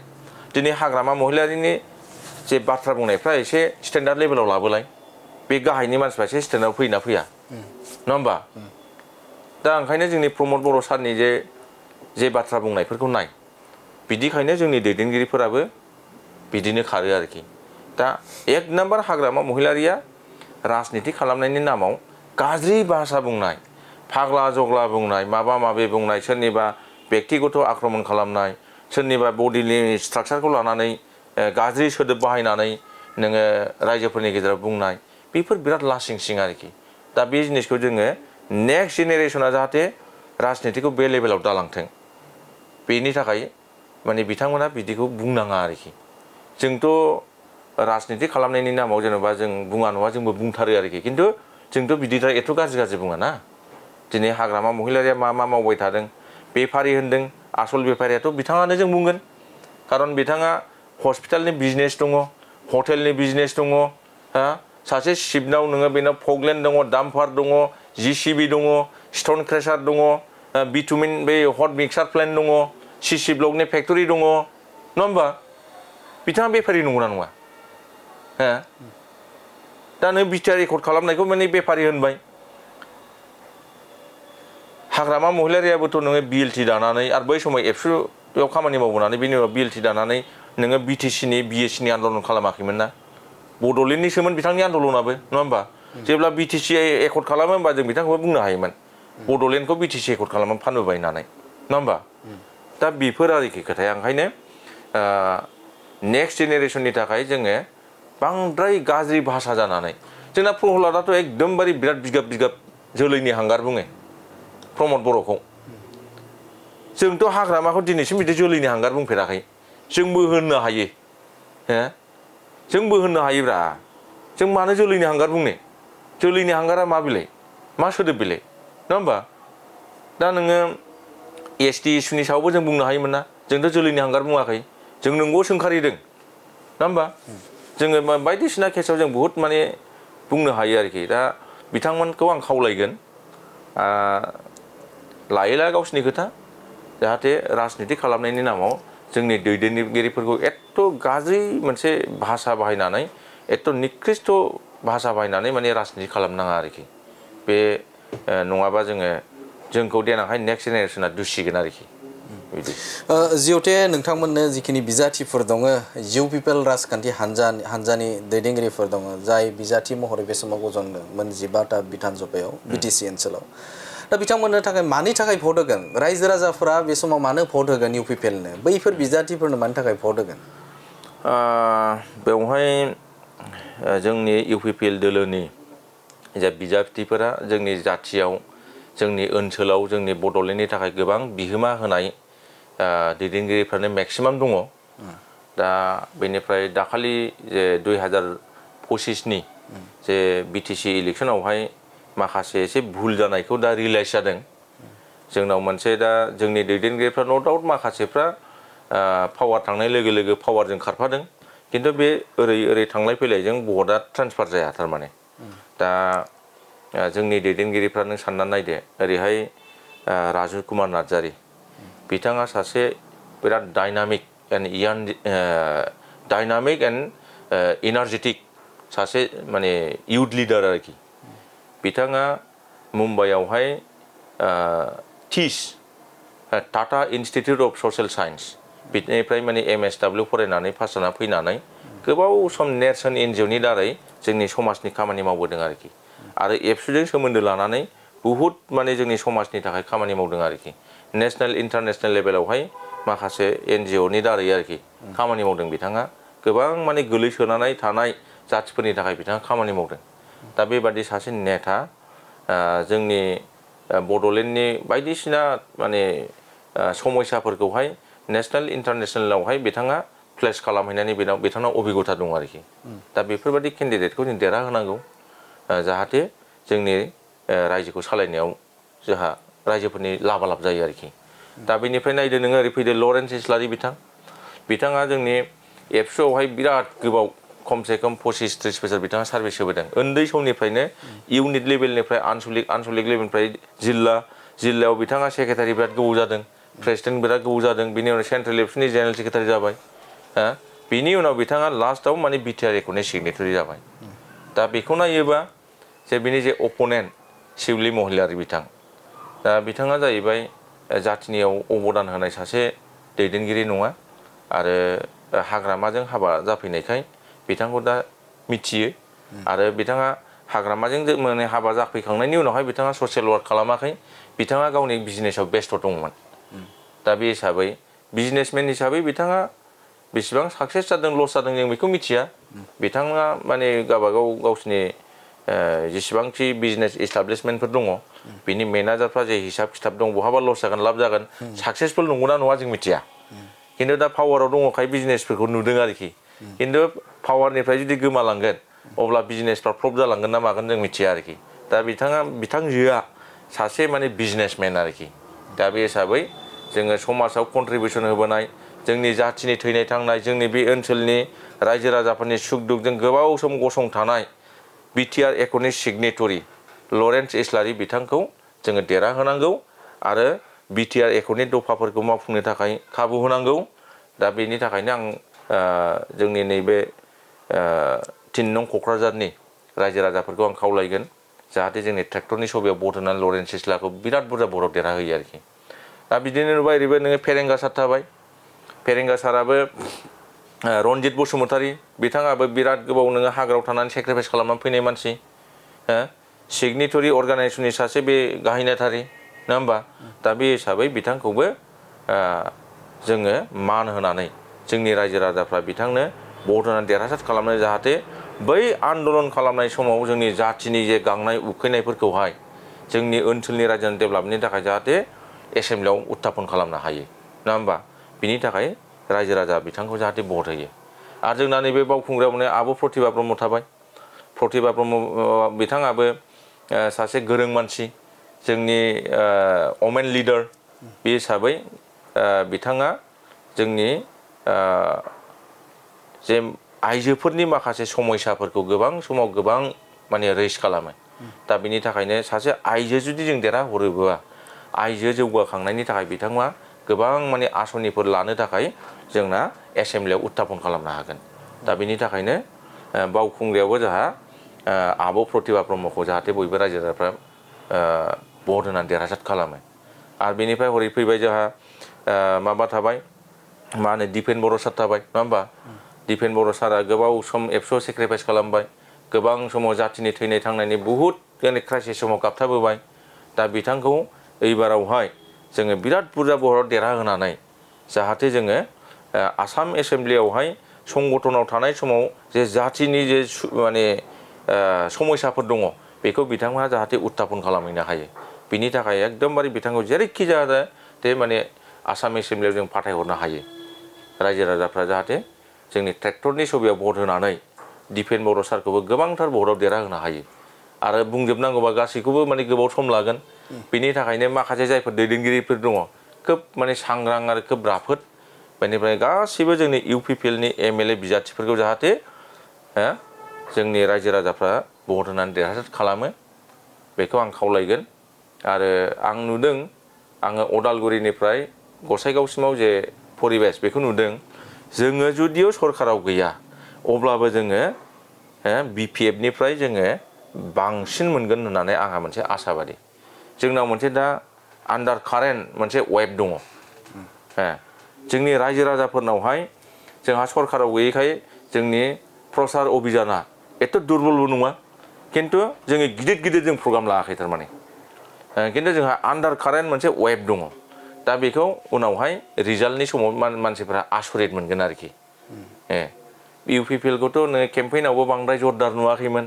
दिनै हाग्रामा महिलारिनि जे बाथ्रा बुंनायफ्रा एसे स्टेन्डार्ड लेभेलाव लाबोलाय बे गाहायनि मानसिफ्रा एसे स्टेन्डार्डआव फैयोना फैया नङा होमबा दा ओंखायनो जोंनि प्रमद बर' सारनि जे बाथ्रा बुंनायफोरखौ नाय बिदिखायनो जोंनि दैदेनगिरिफोराबो बिदिनो खारो आरोखि दा एक नाम्बार हाग्रामा महिलारिया राजनिति खालामनायनि नामाव गाज्रि भाषा बुंनाय फाग्ला जग्ला बुंनाय माबा माबि बुंनाय सोरनिबा बेक्तिगत आक्रमण खालामनाय सोरनिबा बडिनि स्ट्राक्चारखौ लानानै गाज्रि सोदोब बाहायनानै नोङो रायजोफोरनि गेजेराव बुंनाय बेफोर बिराद लासिं सिं आरोखि दा बे जिनिसखौ जोङो नेक्स्ट जेनेरेसना जाहाथे राजनितिखौ बे लेभेलाव दालांथों बेनि थाखाय माने बिथांमोना बिदिखौ बुंनाङा आरोखि जोंथ' राजनिति खालामनायनि नामाव जेनेबा जों बुङा नङा जोंबो बुंथारो आरोखि खिन्थु जोंथ' बिदिद्राय एथ' गाज्रि बुङा ना दिनै हाग्रामा महिलारिया मा मावबाय थादों बेफारि होनदों आसल बेफारियाथ' बिथाङानो जों बुंगोन खारन बिथाङा हस्पिटालनि बिजनेस दङ हटेलनि बिजनेस दङ सासे सिफनाव नोङो बेनाव फगलेन दङ डाम्पार दङ JCB दङ स्टन क्रेसार दङ बिटुमिन बे हट मिक्सार प्लेन्ट दङ CC ब्लकनि फेक्टरि दङ नङा होमबा बिथाङा बेफारि नंगौना नङा दा नों बिटिआर रेकर्ड खालामनायखौ माने बेफारि होनबाय हाग्रामा महिलारियाबोथ' नोङो बिएलटि दानानै आरो बै समाव एबसुआव खामानि मावबोनानै बेनि उनाव बिएलटि दानानै नोङो बिटिसिनि बिएससिनि आन्दलन खालामाखैमोन ना बड'लेण्डनिसोमोन बिथांनि आन्दलनाबो नङा होमबा जेब्ला बिटिसि एकर्ड खालामो होमबा जों बिथांखौबो बुंनो हायोमोन बड'लेण्डखौ बिटिसि एकर्ड खालामनानै फानबोबाय होननानै नङा होमबा दा बेफोर आरोखि खोथाया ओंखायनो नेक्स्ट जेनेरेसननि थाखाय जोङो बांद्राय गाज्रि भाषा जानानै जोंना प्रहलादाथ' एकदमबारे बिराद बिगाब बिगाब जोलैनि हांगार बुङो प्रमद बर'खौ जोंथ' हाग्रामाखौ दिनैसिम बिदि जोलैनि हांगार बुंफेराखै जोंबो होननो हायो हो जोंबो होननो हायोब्रा जों मानो जोलैनि हांगार बुंनो जोलैनि हांगारा मा बिलाइ मा सोदोब बिलाइ नङा होमबा दा नोङो एसटि इस्युनि सायावबो जों बुंनो हायोमोन ना जोंथ' जोलैनि हांगार बुङाखै जों नोंगौ सोंखारिदों नङा होमबा जोङो बायदिसिना केसाव जों बुहुद माने बुंनो हायो आरोखि दा बिथांमोनखौ आं खावलायगोन लायोला गावसिनि खोथा जाहाथे राजनिति खालामनायनि नामाव जोंनि दैदेनगिरिफोरखौ एथ' गाज्रि मोनसे भाषा बाहायनानै एथ' निकृष्ट भाषा बाहायनानै माने राजनिति खालामनाङा आरोखि बे नङाबा जोंखौ देनांहाय नेक्स्ट जेनेरेसना दुसिगोन आरोखि बिदि जिहेते नोंथांमोननो जिखिनि बिजाथिफोर दङ इउ पिपल राजखान्थि हान्जानि दैदेनगिरिफोर दङ जाय बिजाथि महरै बे समाव गजनदों मोन 12टा बिधान सभायाव बिटिसि ओनसोलाव दा बिथांमोननो थाखाय मानि थाखाय भट होगोन रायजो राजाफोरा बे समाव मानो भट होगोन इउ पिपलनो बैफोर बिजाथिफोरनो मानि थाखाय भट होगोन बेवहाय जोंनि इउ पिपल दोलोनि जा बिजाथिफोरा जोंनि जाथियाव जोंनि ओनसोलाव जोंनि बड'लेण्डनि थाखाय गोबां बिहोमा होनाय दैदेनगिरिफ्रानो मेक्सिमाम दङ दा बेनिफ्राय दाखालि जे 2025नि जे बिटिसि इलेक्सनावहाय माखासे एसे भुल जानायखौ दा रियलाइज जादों जोंनाव मोनसे दा जोंनि दैदेनगिरिफ्रा न' डाउट माखासेफ्रा पावार थांनाय लोगो लोगो पावारजों खारफादों खिन्थु बे ओरै थांलाय फैलायजों भटआ ट्रेन्सफार जाया थारमाने दा जोंनि दैदेनगिरिफ्रा नों साननानै नायदो ओरैहाय राजु कुमार नार्जारि बिथाङा सासे बिराद डायनामिक एन्ड एनार्जेटिक सासे माने इउथ लिडार आरोखि बिथाङा मुम्बाइआवहाय टिस Tata institute of social science बिनिफ्राय माने MSW फरायनानै पास जाना फैनानै गोबाव सम नेरसोन एनजिअनि दारै जोंनि समाजनि खामानि मावबोदों आरोखि आरो एबसुजों सोमोन्दो लानानै बुहुद माने जोंनि समाजनि थाखाय खामानि मावदों आरोखि नेसनेल इन्टारनेसनेल लेभेलावहाय माखासे NGOनि दारै आरोखि खामानि मावदों बिथाङा गोबां माने गोलैसोनानै थानाय जाथिफोरनि थाखाय बिथाङा खामानि मावदों दा बेबादि सासे नेता जोंनि बड'लेण्डनि बायदिसिना माने समस्याफोरखौहाय नेसनेल इन्टारनेसनेलावहाय बिथाङा प्लेस खालामहैनानै बिथांनाव अभिगथा दं आरोखि दा बेफोरबायदि केन्डिडेटखौ जों देरहाहोनांगौ जाहाथे जोंनि रायजोखौ सालायनायाव जोंहा रायजोफोरनि लाबा लाब जायो आरोखि दा बेनिफ्राय नायदो नोङो ओरै फैदो लरेन्स इस्लारि बिथाङा जोंनि एबसुआवहाय बिराद गोबाव खमसे खम 25-30 बोसोर बिथाङा सार्भिस होबोदों उन्दै समनिफ्रायनो इउनिट लेभेलनिफ्राय आनसलिक लेभेलनिफ्राय जिल्लायाव बिथाङा सेक्रेटारि बिराद गोबाव जादों प्रेसिडेन्ट बिराद गोबाव जादों बिनि उनाव सेन्ट्रेल एबसुनि जेनेरेल सेक्रेटारि जाबाय बिनि उनाव बिथाङा लास्टआव माने बिटिआर एकर्डनि सिगनेटारि जाबाय दा बेखौ नायोबा जे बिनि जे अपोनेन्ट शिबलि महिलारि दा बिथाङा जाहैबाय जाथिनियाव अबदान होनाय सासे दैदेनगिरि नङा आरो हाग्रामाजों हाबा जाफैनायखाय बिथांखौ दा मिथियो आरो बिथाङा हाग्रामाजों माने हाबा जाफैखांनायनि उनावहाय बिथाङा ससियेल वार्क खालामाखै बिथाङा गावनि बिजनेसाव बेस्थ' दंमोन दा बे हिसाबै बिजनेसमेन हिसाबै बिथाङा बेसेबां साक्सेस जादों लस जादों जों बेखौ मिथिया बिथाङा माने गावसिनि जेसेबांखि बिजनेस इस्टाब्लिशमेन्टफोर दङ बिनि मेनेजारफ्रा जे हिसाब खिथाब दं बहाबा लस जागोन लाब जागोन साक्सेसफुल नंगौना नङा जों मिथिया खिन्थु दा पावाराव दङखाय बिजनेसफोरखौ नुदों आरोखि खिन्थु पावारनिफ्राय जुदि गोमालांगोन अब्ला बिजनेसफ्रा फ्लप जालांगोन ना मागोन जों मिथिया आरोखि दा बिथांजोआ सासे माने बिजनेसमेन आरोखि दा बे हिसाबै जोङो समाजाव कन्ट्रिबिउसन होबोनाय जोंनि जाथिनि थैनाय थांनाय जोंनि बे ओनसोलनि रायजो राजाफोरनि सुख दुखजों गोबाव सम गसंथानाय बिटिआर एकर्डनि सिगनेटरि लरेन्स इस्लारि बिथांखौ जोङो देरहाहोनांगौ आरो बिटिआर एकर्डनि दफाफोरखौ मावफुंनो थाखाय खाबु होनांगौ दा बेनि थाखायनो आं जोंनि नैबे 3 नं क'क्राझारनि रायजो राजाफोरखौ आं खावलायगोन जाहाथे जोंनि ट्रेक्टरनि सभायाव भट होनानै लरेन्स सिस्लाखौ बिराद बुरजा भटआव देरहाहोयो आरोखि दा बिदिनो नुबाय ओरैबो नोङो फेरेंगा सार थाबाय फेरेंगा साराबो रनजित बसुमतारी बिथाङाबो बिराद गोबाव नोङो हाग्रायाव थानानै सेक्रिफाइस खालामनानै फैनाय मानसि सिगनेटरि अर्गानाइजेसननि सासे बे गाहाय नेथारि नङा होमबा दा बे हिसाबै बिथांखौबो जोङो मान होनानै जोंनि रायजो राजाफ्रा बिथांनो भट होनानै देरहासार खालामनो जाहाथे बै आन्दलन खालामनाय समाव जोंनि जाथिनि जे गांनाय उखैनायफोरखौहाय जोंनि ओनसोलनि रायजोनि डेभेलपमेन्टनि थाखाय जाहाथे एसेमब्लियाव उत्थापन खालामनो हायो नङा होमबा बिनि थाखाय रायजो राजा बिथांखौ जाहाथे भट होयो आरो जोंना नैबे बावखुंग्रियाव माने आब' प्रतिभा ब्रह्म थाबाय प्रतिभा ब्रह्म बिथाङाबो सासे गोरों मानसि जोंनि वमेन लिडार बे हिसाबै बिथाङा जोंनि जे आइजोफोरनि माखासे समयसाफोरखौ गोबां समाव गोबां माने रेस खालामो दा बिनि थाखायनो सासे आइजो जुदि जों देरहाहरोबा आइजो जौगाखांनायनि थाखाय बिथाङा गोबां माने आसनिफोर लानो थाखाय जोंना एसेमब्लियाव उत्थापन खालामनो हागोन दा बिनि थाखायनो बावखुंग्रियावबो जोंहा आब' प्रतिभा ब्रह्मखौ जाहाथे बयबो रायजो राजाफ्रा भट होनानै देरहासार खालामो आरो बेनिफ्राय हरै फैबाय जोंहा माबा थाबाय मा होनो दिपेन बर' सार थाबाय नङा होमबा दिपेन बर' सारा गोबाव सम एबसुआव सेक्रिफाइस खालामबाय गोबां समाव जाथिनि थैनाय थांनायनि बुहुद क्राइसिस समाव गाबथाबोबाय दा बिथांखौ एबारावहाय जोङो बिराद बुरजा भटआव देरहाहोनानै जाहाथे जोङो आसाम एसेमब्लियावहाय संगठनाव थानाय समाव जे जाथिनि जे माने समयसाफोर दङ बेखौ बिथांमोना जाहाथे उत्थापन खालामहैनो हायो बिनि थाखाय एकदमबारे बिथांखौ जेरैखि जाहाथे माने आसाम एसेमब्लियाव जों फाथायहरनो हायो रायजो राजाफ्रा जाहाथे जोंनि ट्रेक्टरनि सभायाव भट होनानै दिपेन बर' सारखौबो गोबांथार भटआव देरहाहोनो हायो आरो बुंजोबनांगौबा गासैखौबो माने गोबाव सम लागोन बिनि थाखायनो माखासे जायफोर दैदेनगिरिफोर दङ खोब माने सांग्रां आरो खोब राफोद बेनिफ्राय गासैबो जोंनि इउपिपिएलनि एमएलए बिजाथिफोरखौ जाहाथे जोंनि रायजो राजाफ्रा भट होनानै देरहासार खालामो बेखौ आं खावलायगोन आरो आं नुदों आङो अदालगुरिनिफ्राय गसाइगावसिमाव जे परिबेस बेखौ नुदों जोङो जुदिअ सरकाराव गैया अब्लाबो जोङो बिपिएफनिफ्राय जोङो बांसिन मोनगोन होननानै आंहा मोनसे आसाबादि जोंनाव मोनसे दा आन्डार कारेन्ट मोनसे वेब दङ जोंनि रायजो राजाफोरनावहाय जोंहा सरकाराव गैयैखाय जोंनि प्रसार अभियाना एथ' दुरबलबो नङा खिन्थु जोङो गिदिर गिदिर जों प्रग्राम लायाखै थारमाने खिन्थु जोंहा आन्डार कारेन्ट मोनसे वेब दङ दा बेखौ उनावहाय रिजाल्टनि समाव मानसिफ्रा आसरित मोनगोन आरोखि इउपिपिएलखौथ' नोङो केम्पेइनावबो बांद्राय जरदार नुवाखैमोन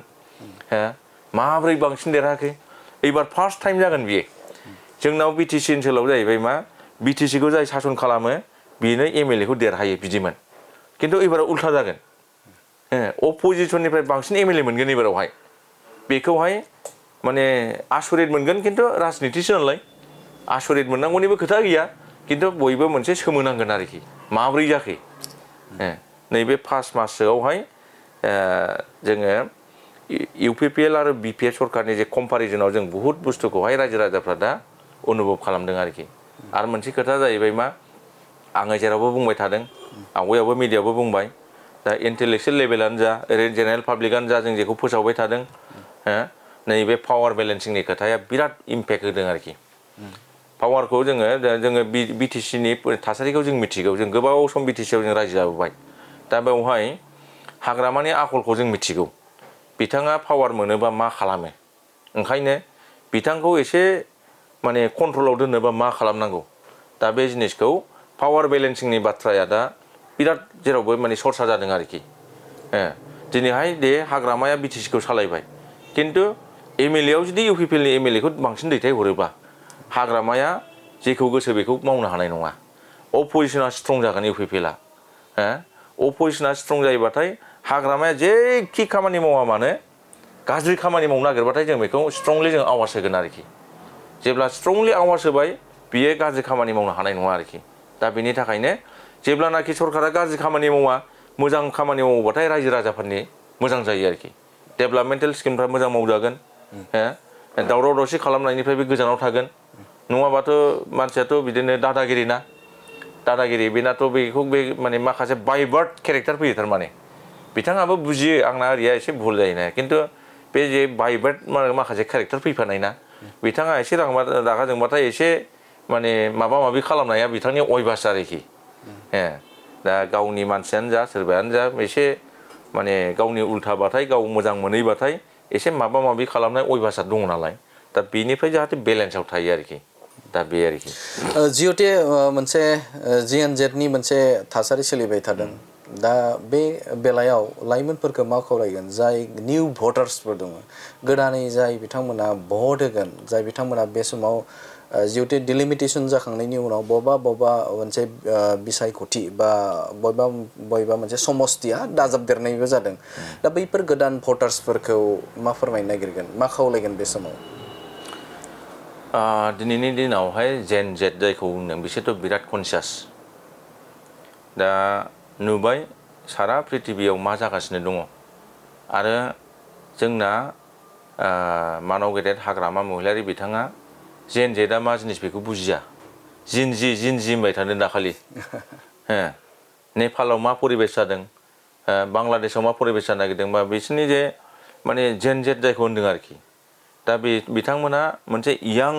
माब्रै बांसिन देरहाखै एबार फार्स्ट टाइम जागोन बियो जोंनाव बिटिसि ओनसोलाव जाहैबाय मा बिटिसिखौ जाय सासन खालामो बेनो एमएलएखौ देरहायो बिदिमोन खिन्थु एबाराव उल्था जागोन अपोजिसननिफ्राय बांसिन एमएलए मोनगोन एबारावहाय बेखौहाय माने आसरित मोनगोन खिन्थु राजनितिसो नालाय आसरित मोननांगौनिबो खोथा गैया खिन्थु बयबो मोनसे सोमोनांगोन आरोखि माब्रै जाखो नैबे 5 माससोआवहाय जोङो इउपिपिएल आरो बिपिएफ सरकारनि जे कम्पारिजनाव जों बुहुत बुस्थुखौहाय रायजो राजाफ्रा दा अनुभब खालामदों आरोखि आरो मोनसे खोथा जाहैबाय मा आङो जेरावबो बुंबाय थादों आवगायावबो मिडियायावबो बुंबाय दा इन्टेलेक्सुयेल लेभेलानो जा ओरैनो जेनेरेल पाब्लिकआनो जा जों जेखौ फोसावबाय थादों नैबे पावार बेलेन्सिंनि खोथाया बिराद इम्पेक्ट होदों आरोखि पावारखौ जोङो बिटिसिनि थासारिखौ जों मिथिगौ जों गोबाव सम बिटिसिआव जों रायजो जाबोबाय दा बेवहाय हाग्रामानि आखलखौ जों मिथिगौ बिथाङा पावार मोनोबा मा खालामो ओंखायनो बिथांखौ एसे माने कन्ट्रलाव दोननोबा मा खालामनांगौ दा बे जिनिसखौ पावार बेलेन्सिंनि बाथ्राया दा बिराद जेरावबो माने सरसा जादों आरोखि दिनैहाय दे हाग्रामाया बिटिसिखौ सालायबाय खिन्थु एमएलएआव जुदि इउपिपिएलनि एमएलएखौ बांसिन दैथायहरोबा हाग्रामाया जेखौ गोसो बेखौ मावनो हानाय नङा अपोजिसना स्ट्रं जागोन इउपिपिएलआ अपोजिसना स्ट्रं जायोबाथाय हाग्रामाया जेखि खामानि मावा मानो गाज्रि खामानि मावनो नागिरबाथाय जों बेखौ स्ट्रंलि जों आवाज होगोन आरोखि जेब्ला स्ट्रंलि आवाज होबाय बियो गाज्रि खामानि मावनो हानाय नङा आरोखि दा बेनि थाखायनो जेब्लानाखि सरकारा गाज्रि खामानि मावा मोजां खामानि मावोबाथाय रायजो राजाफोरनि मोजां जायो आरोखि डेभेलपमेन्टेल स्किमफ्रा मोजां मावजागोन दावराव दावसि खालामनायनिफ्राय बे गोजानाव थागोन नङाबाथ' मानसियाथ' बिदिनो दादागिरि बेनाथ' बेखौ बे माने माखासे बाइबार्ड केरेक्टार फैयो थारमाने बिथाङाबो बुजियो आंना ओरैया एसे भुल जायोना खिन्थु बे जे भाइब्रेट माखासे केरेक्टार फैफानाय ना बिथाङा एसे रागा जोंबाथाय एसे माने माबा माबि खालामनाया बिथांनि अयभास आरोखि दा गावनि मानसियानो जा सोरबायानो जा एसे माने गावनि उल्थाबाथाय गाव मोजां मोनैबाथाय एसे माबा माबि खालामनाय अयभासा दङ नालाय दा बेनिफ्राय जाहाथे बेलेन्सआव थायो आरोखि दा बे आरोखि जिहेते मोनसे GNZ नि मोनसे थासारि सोलिबाय थादों दा बे बेलायाव लाइमोनफोरखौ मा खावलायगोन जाय निउ भटार्सफोर दङ गोदानै जाय बिथांमोना भट होगोन जाय बिथांमोना बे समाव जिहेतु डिलिमिटेसन जाखांनायनि उनाव बबेबा मोनसे बिसायख'थि बा बबेबा मोनसे समस्तिया दाजाबदेरनायबो जादों दा बैफोर गोदान भटार्सफोरखौ मा फोरमायनो नागिरगोन मा खावलायगोन बे समाव दिनैनि दिनावहाय जेन जेट जायखौ बुंदों बिसोरथ' बिराद कनसियास दा नुबाय सारा प्रिथिबियाव मा जागासिनो दङ आरो जोंना मानाव गेदेर हाग्रामा महिलारि बिथाङा जेन जेटआ मा जिनिस बेखौ बुजिया जिनजि होनबाय थादों दाखालि नेपालाव मा परिबेस जादों बांलादेशआव मा परिबेस जानो नागिरदोंबा बिसोरनि जे माने जेन जेट जायखौ होनदों आरोखि दा बिथांमोना मोनसे यां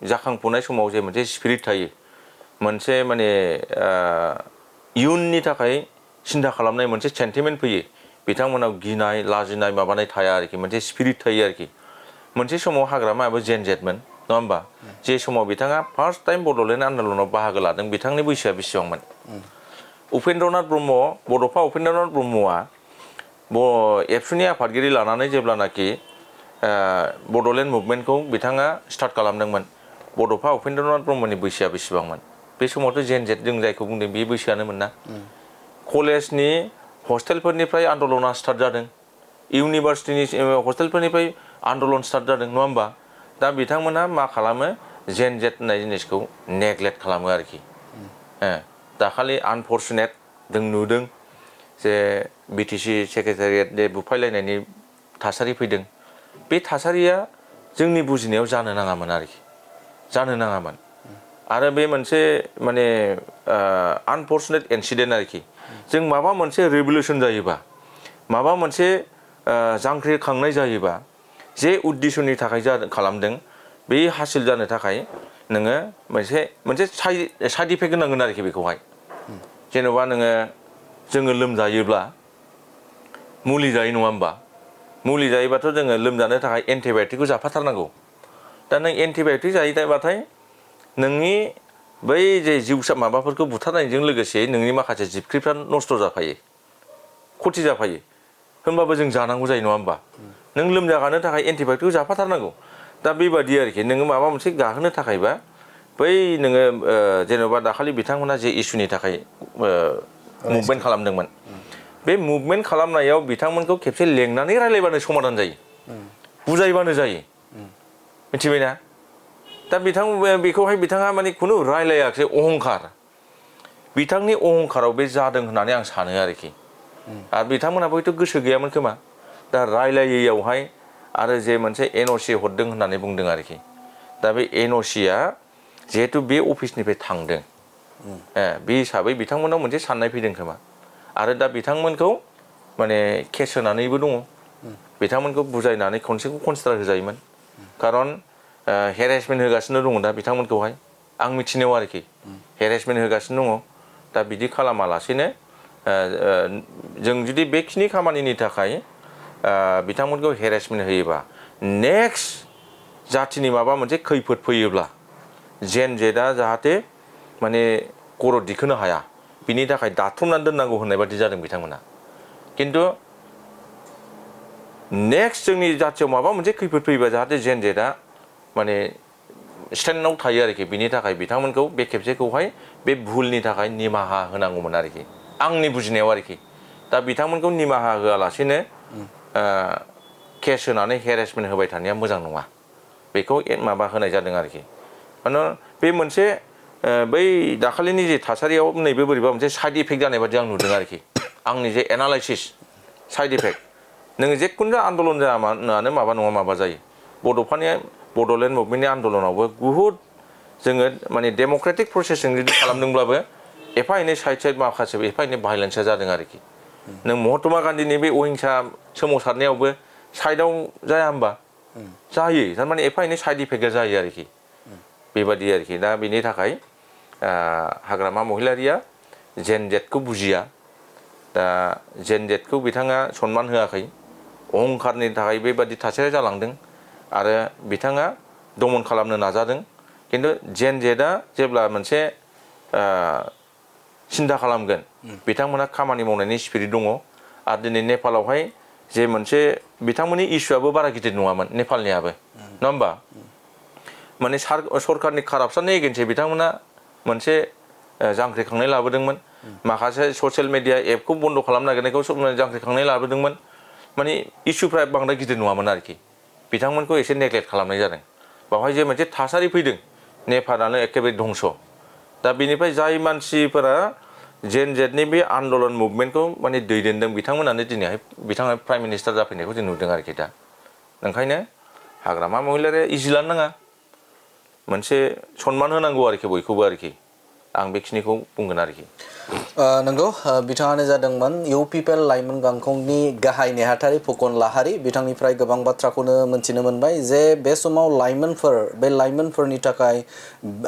जाखांफुनाय समाव जे मोनसे स्पिरिट थायो मोनसे माने इयुननि थाखाय सिन्था खालामनाय मोनसे सेन्टिमेन्ट फैयो बिथांमोनाव गिनाय लाजिनाय माबानाय थाया आरोखि मोनसे स्पिरिट थायो आरोखि मोनसे समाव हाग्रामायाबो जेन जेटमोन नङा होमबा जे समाव बिथाङा फार्स्ट टाइम बड'लेण्ड आन्दलनाव बाहागो लादों बिथांनि बैसोआ बेसेबांमोन उपेन्द्रनाथ ब्रह्म बड'फा उपेन्द्रनाथ ब्रह्मआ एबसुनि आफादगिरि लानानै जेब्लानाखि बड'लेण्ड मुभमेन्टखौ बिथाङा स्टार्ट खालामदोंमोन बड'फा उपेन्द्रनाथ ब्रह्मनि बैसोआ बेसेबांमोन बे समावथ' जेन जेट जों जायखौ बुंदों बे बैसोआनोमोन ना कलेजनि हस्टेलफोरनिफ्राय आन्दलना स्टार्ट जादों इउनिभार्सिटिनि हस्टेलफोरनिफ्राय आन्दलन स्टार्ट जादों नङा होमबा दा बिथांमोना मा खालामो जेन जेट होननाय जिनिसखौ नेग्लेक्ट खालामो आरोखि दाखालि आनफर्चुनेट जों नुदों जे BTC सेक्रेटारियेट जे बुफायलायनायनि थासारि फैदों बे थासारिया जोंनि बुजिनायाव जानो नाङामोन आरोखि जानो नाङामोन आरो बे मोनसे माने आनफर्चुनेट इन्सिडेन्ट आरोखि जों माबा मोनसे रेभलिउसन जायोबा माबा मोनसे जांख्रिखांनाय जायोबा जे उद्देश्यनि थाखाय खालामदों बे हासिल जानो थाखाय नोङो मोनसे साइड इफेक्ट होनांगोन आरोखि बेखौहाय जेनेबा जोङो लोमजायोब्ला मुलि जायो नङा होमबा मुलि जायोबाथ' जोङो लोमजानो थाखाय एन्टिबाय'टिकखौ जाफाथारनांगौ दा नों एन्टिबाय'टिक जायोबाथाय नोंनि बै जे जिउसा माबाफोरखौ बुथारनायजों लोगोसे नोंनि माखासे जिबख्रिफ्रा नस्थ' जाफायो खथि जाफायो होनबाबो जों जानांगौ जायो नङा होमबा नों लोमजागानो थाखाय एन्टिबाय'टिकखौ जाफाथारनांगौ दा बेबादि आरोखि नोङो माबा मोनसे गाहोनो थाखायबा बै नोङो जेन'बा दाखालि बिथांमोना जे इस्युनि थाखाय मुभमेन्ट खालामदोंमोन बे मुभमेन्ट खालामनायाव बिथांमोनखौ खेबसे लेंनानै रायलायबानो समाधान जायो बुजायबानो जायो मिथिबायना दा बेखौहाय बिथाङा माने खुनु रायलायाखै अहंखार बिथांनि अहंखाराव बे जादों होननानै आं सानो आरोखि आरो बिथांमोनाबो हयथ' गोसो गैयामोन खोमा दा रायलायैयावहाय आरो जे मोनसे NOC हरदों होननानै बुंदों आरोखि दा बे NOCआ जिहेथु बे अफिसनिफ्राय थांदों बे हिसाबै बिथांमोनाव मोनसे साननाय फैदों खोमा आरो दा बिथांमोनखौ माने केस होनानैबो दङ बिथांमोनखौ बुजायनानै खनसेखौ कनसिडार होजायोमोन खारन हेरेसमेन्ट होगासिनो दङ दा बिथांमोनखौहाय आं मिथिनायाव आरोखि हेरेसमेन्ट होगासिनो दङ दा बिदि खालामालासेनो जों जुदि बेखिनि खामानिनि थाखाय बिथांमोनखौ हेरेसमेन्ट होयोबा नेक्स्ट जाथिनि माबा मोनसे खैफोद फैयोब्ला जेन जेटआ जाहाथे माने खर' दिखोनो हाया बिनि थाखाय दाथुमनानै दोननांगौ होननाय बादि जादों बिथांमोना खिन्थु नेक्स्ट जोंनि जाथियाव माबा मोनसे खैफोद फैयोबा जाहाथे जेन जेटआ माने स्टेन्डआव थायो आरोखि बिनि थाखाय बिथांमोनखौ बे खेबसेखौहाय बे भुलनि थाखाय निमाहा होनांगौमोन आरोखि आंनि बुजिनायाव आरोखि दा बिथांमोनखौ निमाहा होआलासेनो केस होनानै हेरेसमेन्ट होबाय थानाया मोजां नङा बेखौ माबा होनाय जादों आरोखि मानो बे मोनसे बै दाखालिनि जे थासारियाव नैबे बोरैबा मोनसे साइड इफेक्ट जानाय बादि आं नुदों आरोखि आंनि जे एनालाइसिस साइड इफेक्ट नोङो जेखुनु आन्दलन जायामानो माबा नङा माबा जायो बड'लेण्ड मुभमेन्टनि आन्दलनावबो बुहुद जोङो माने डेम'क्रेटिक प्रसेसजों जुदि खालामदोंब्लाबो एफा एनै साइड माखासे एफा एनै भायलेन्सआ जादों आरोखि नों महात्मा गान्धीनि बे अहिंसा सोमावसारनायावबो साइडआव जाया होमबा जायो थारमाने एफा एनै साइड इफेक्टआ जायो आरोखि बेबादि आरोखि दा बेनि थाखाय हाग्रामा महिलारिया जेन जेटखौ बुजिया दा जेन जेटखौ बिथाङा सनमान होआखै अहंखारनि थाखाय बेबादि थासारिया जालांदों आरो बिथाङा दमन खालामनो नाजादों खिन्थु जेन जेटआ जेब्ला मोनसे सिन्था खालामगोन बिथांमोना खामानि मावनायनि स्पिरिट दङ आरो दिनै नेपालावहाय जे मोनसे बिथांमोननि इस्युआबो बारा गिदिर नङामोन नेपालनियाबो नङा होमबा माने सरकारनि कारापसननि एगेन्स्टै बिथांमोना मोनसे जांख्रिखांनाय लाबोदोंमोन माखासे ससियेल मिडिया एपखौ बन्द खालामनो नागिरनायखौ जांख्रिखांनाय लाबोदोंमोन माने इस्युफ्रा बांद्राय गिदिर नङामोन आरोखि बिथांमोनखौ एसे नेग्लेक्ट खालामनाय जादों बावहाय जे मोनसे थासारि फैदों नेपालानो एखेबारे धंस दा बेनिफ्राय जाय मानसिफोरा जेन जेटनि बे आन्दलन मुभमेन्टखौ माने दैदेनदों बिथांमोनानो दिनैहाय बिथाङा प्राइम मिनिस्टार जाफैनायखौ जों नुदों आरोखि दा ओंखायनो हाग्रामा महिलारिया इजि लानो नाङा मोनसे सनमान होनांगौ आरोखि बयखौबो आरोखि आं बेखिनिखौ बुंगोन आरोखि नंगौ बिथाङानो जादोंमोन इउ पिपिएल लाइमोन गांखंनि गाहाय नेहाथारि फुकन लाहारी बिथांनिफ्राय गोबां बाथ्राखौनो मोनथिनो मोनबाय जे बे समाव लाइमोनफोरनि थाखाय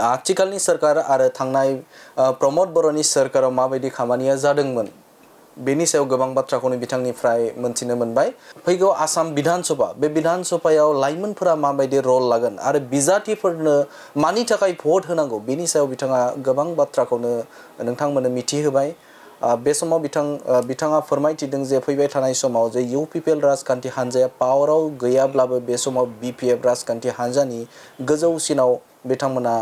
आथिखालनि सोरखार आरो थांनाय प्रमद बर'नि सोरखाराव माबायदि खामानिया जादोंमोन बेनि सायाव गोबां बाथ्राखौनो बिथांनिफ्राय मोनथिनो मोनबाय फैगौ आसाम बिधान सभा बे बिधान सभायाव लाइमोनफोरा माबायदि रल लागोन आरो बिजाथिफोरनो मानि थाखाय भट होनांगौ बेनि सायाव बिथाङा गोबां बाथ्राखौनो नोंथांमोननो मिथिहोबाय बे समाव बिथाङा फोरमायथिदों जे फैबाय थानाय समाव जे इउ पिपिएल राजखान्थि हान्जाया पावाराव गैयाब्लाबो बे समाव बिपिएफ राजखान्थि हान्जानि गोजौसिनाव बिथांमोना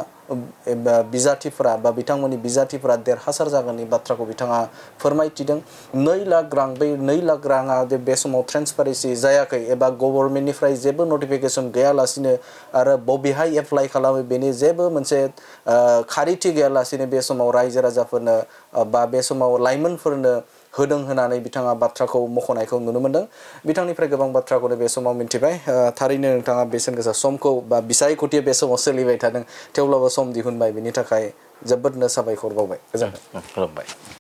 बिजाथिफोरा बा बिथांमोननि बिजाथिफोरा देरहासार जागोननि बाथ्राखौ बिथाङा फोरमायथिदों 2 लाख रां बे 2 लाख राङा बे समाव ट्रेन्सपारेन्सि जायाखै एबा गभर्नमेन्टनिफ्राय जेबो नटिफिकेसन गैयालासिनो आरो बबेहाय एप्लाइ खालामो बेनि जेबो मोनसे खारिथि गैयालासिनो बे समाव रायजो राजाफोरनो बा बे समाव लाइमोनफोरनो होदों होननानै बिथाङा बाथ्राखौ मख'नायखौ नुनो मोनदों बिथांनिफ्राय गोबां बाथ्राखौनो बे समाव मिन्थिबाय थारैनो नोंथाङा बेसेन गोसा समखौ बा बिसायख'थिया बे समाव सोलिबाय थादों थेवब्लाबो सम दिहुनबाय बिनि थाखाय जोबोदनो साबायखर बावबाय गोजोन्थों खुलुमबाय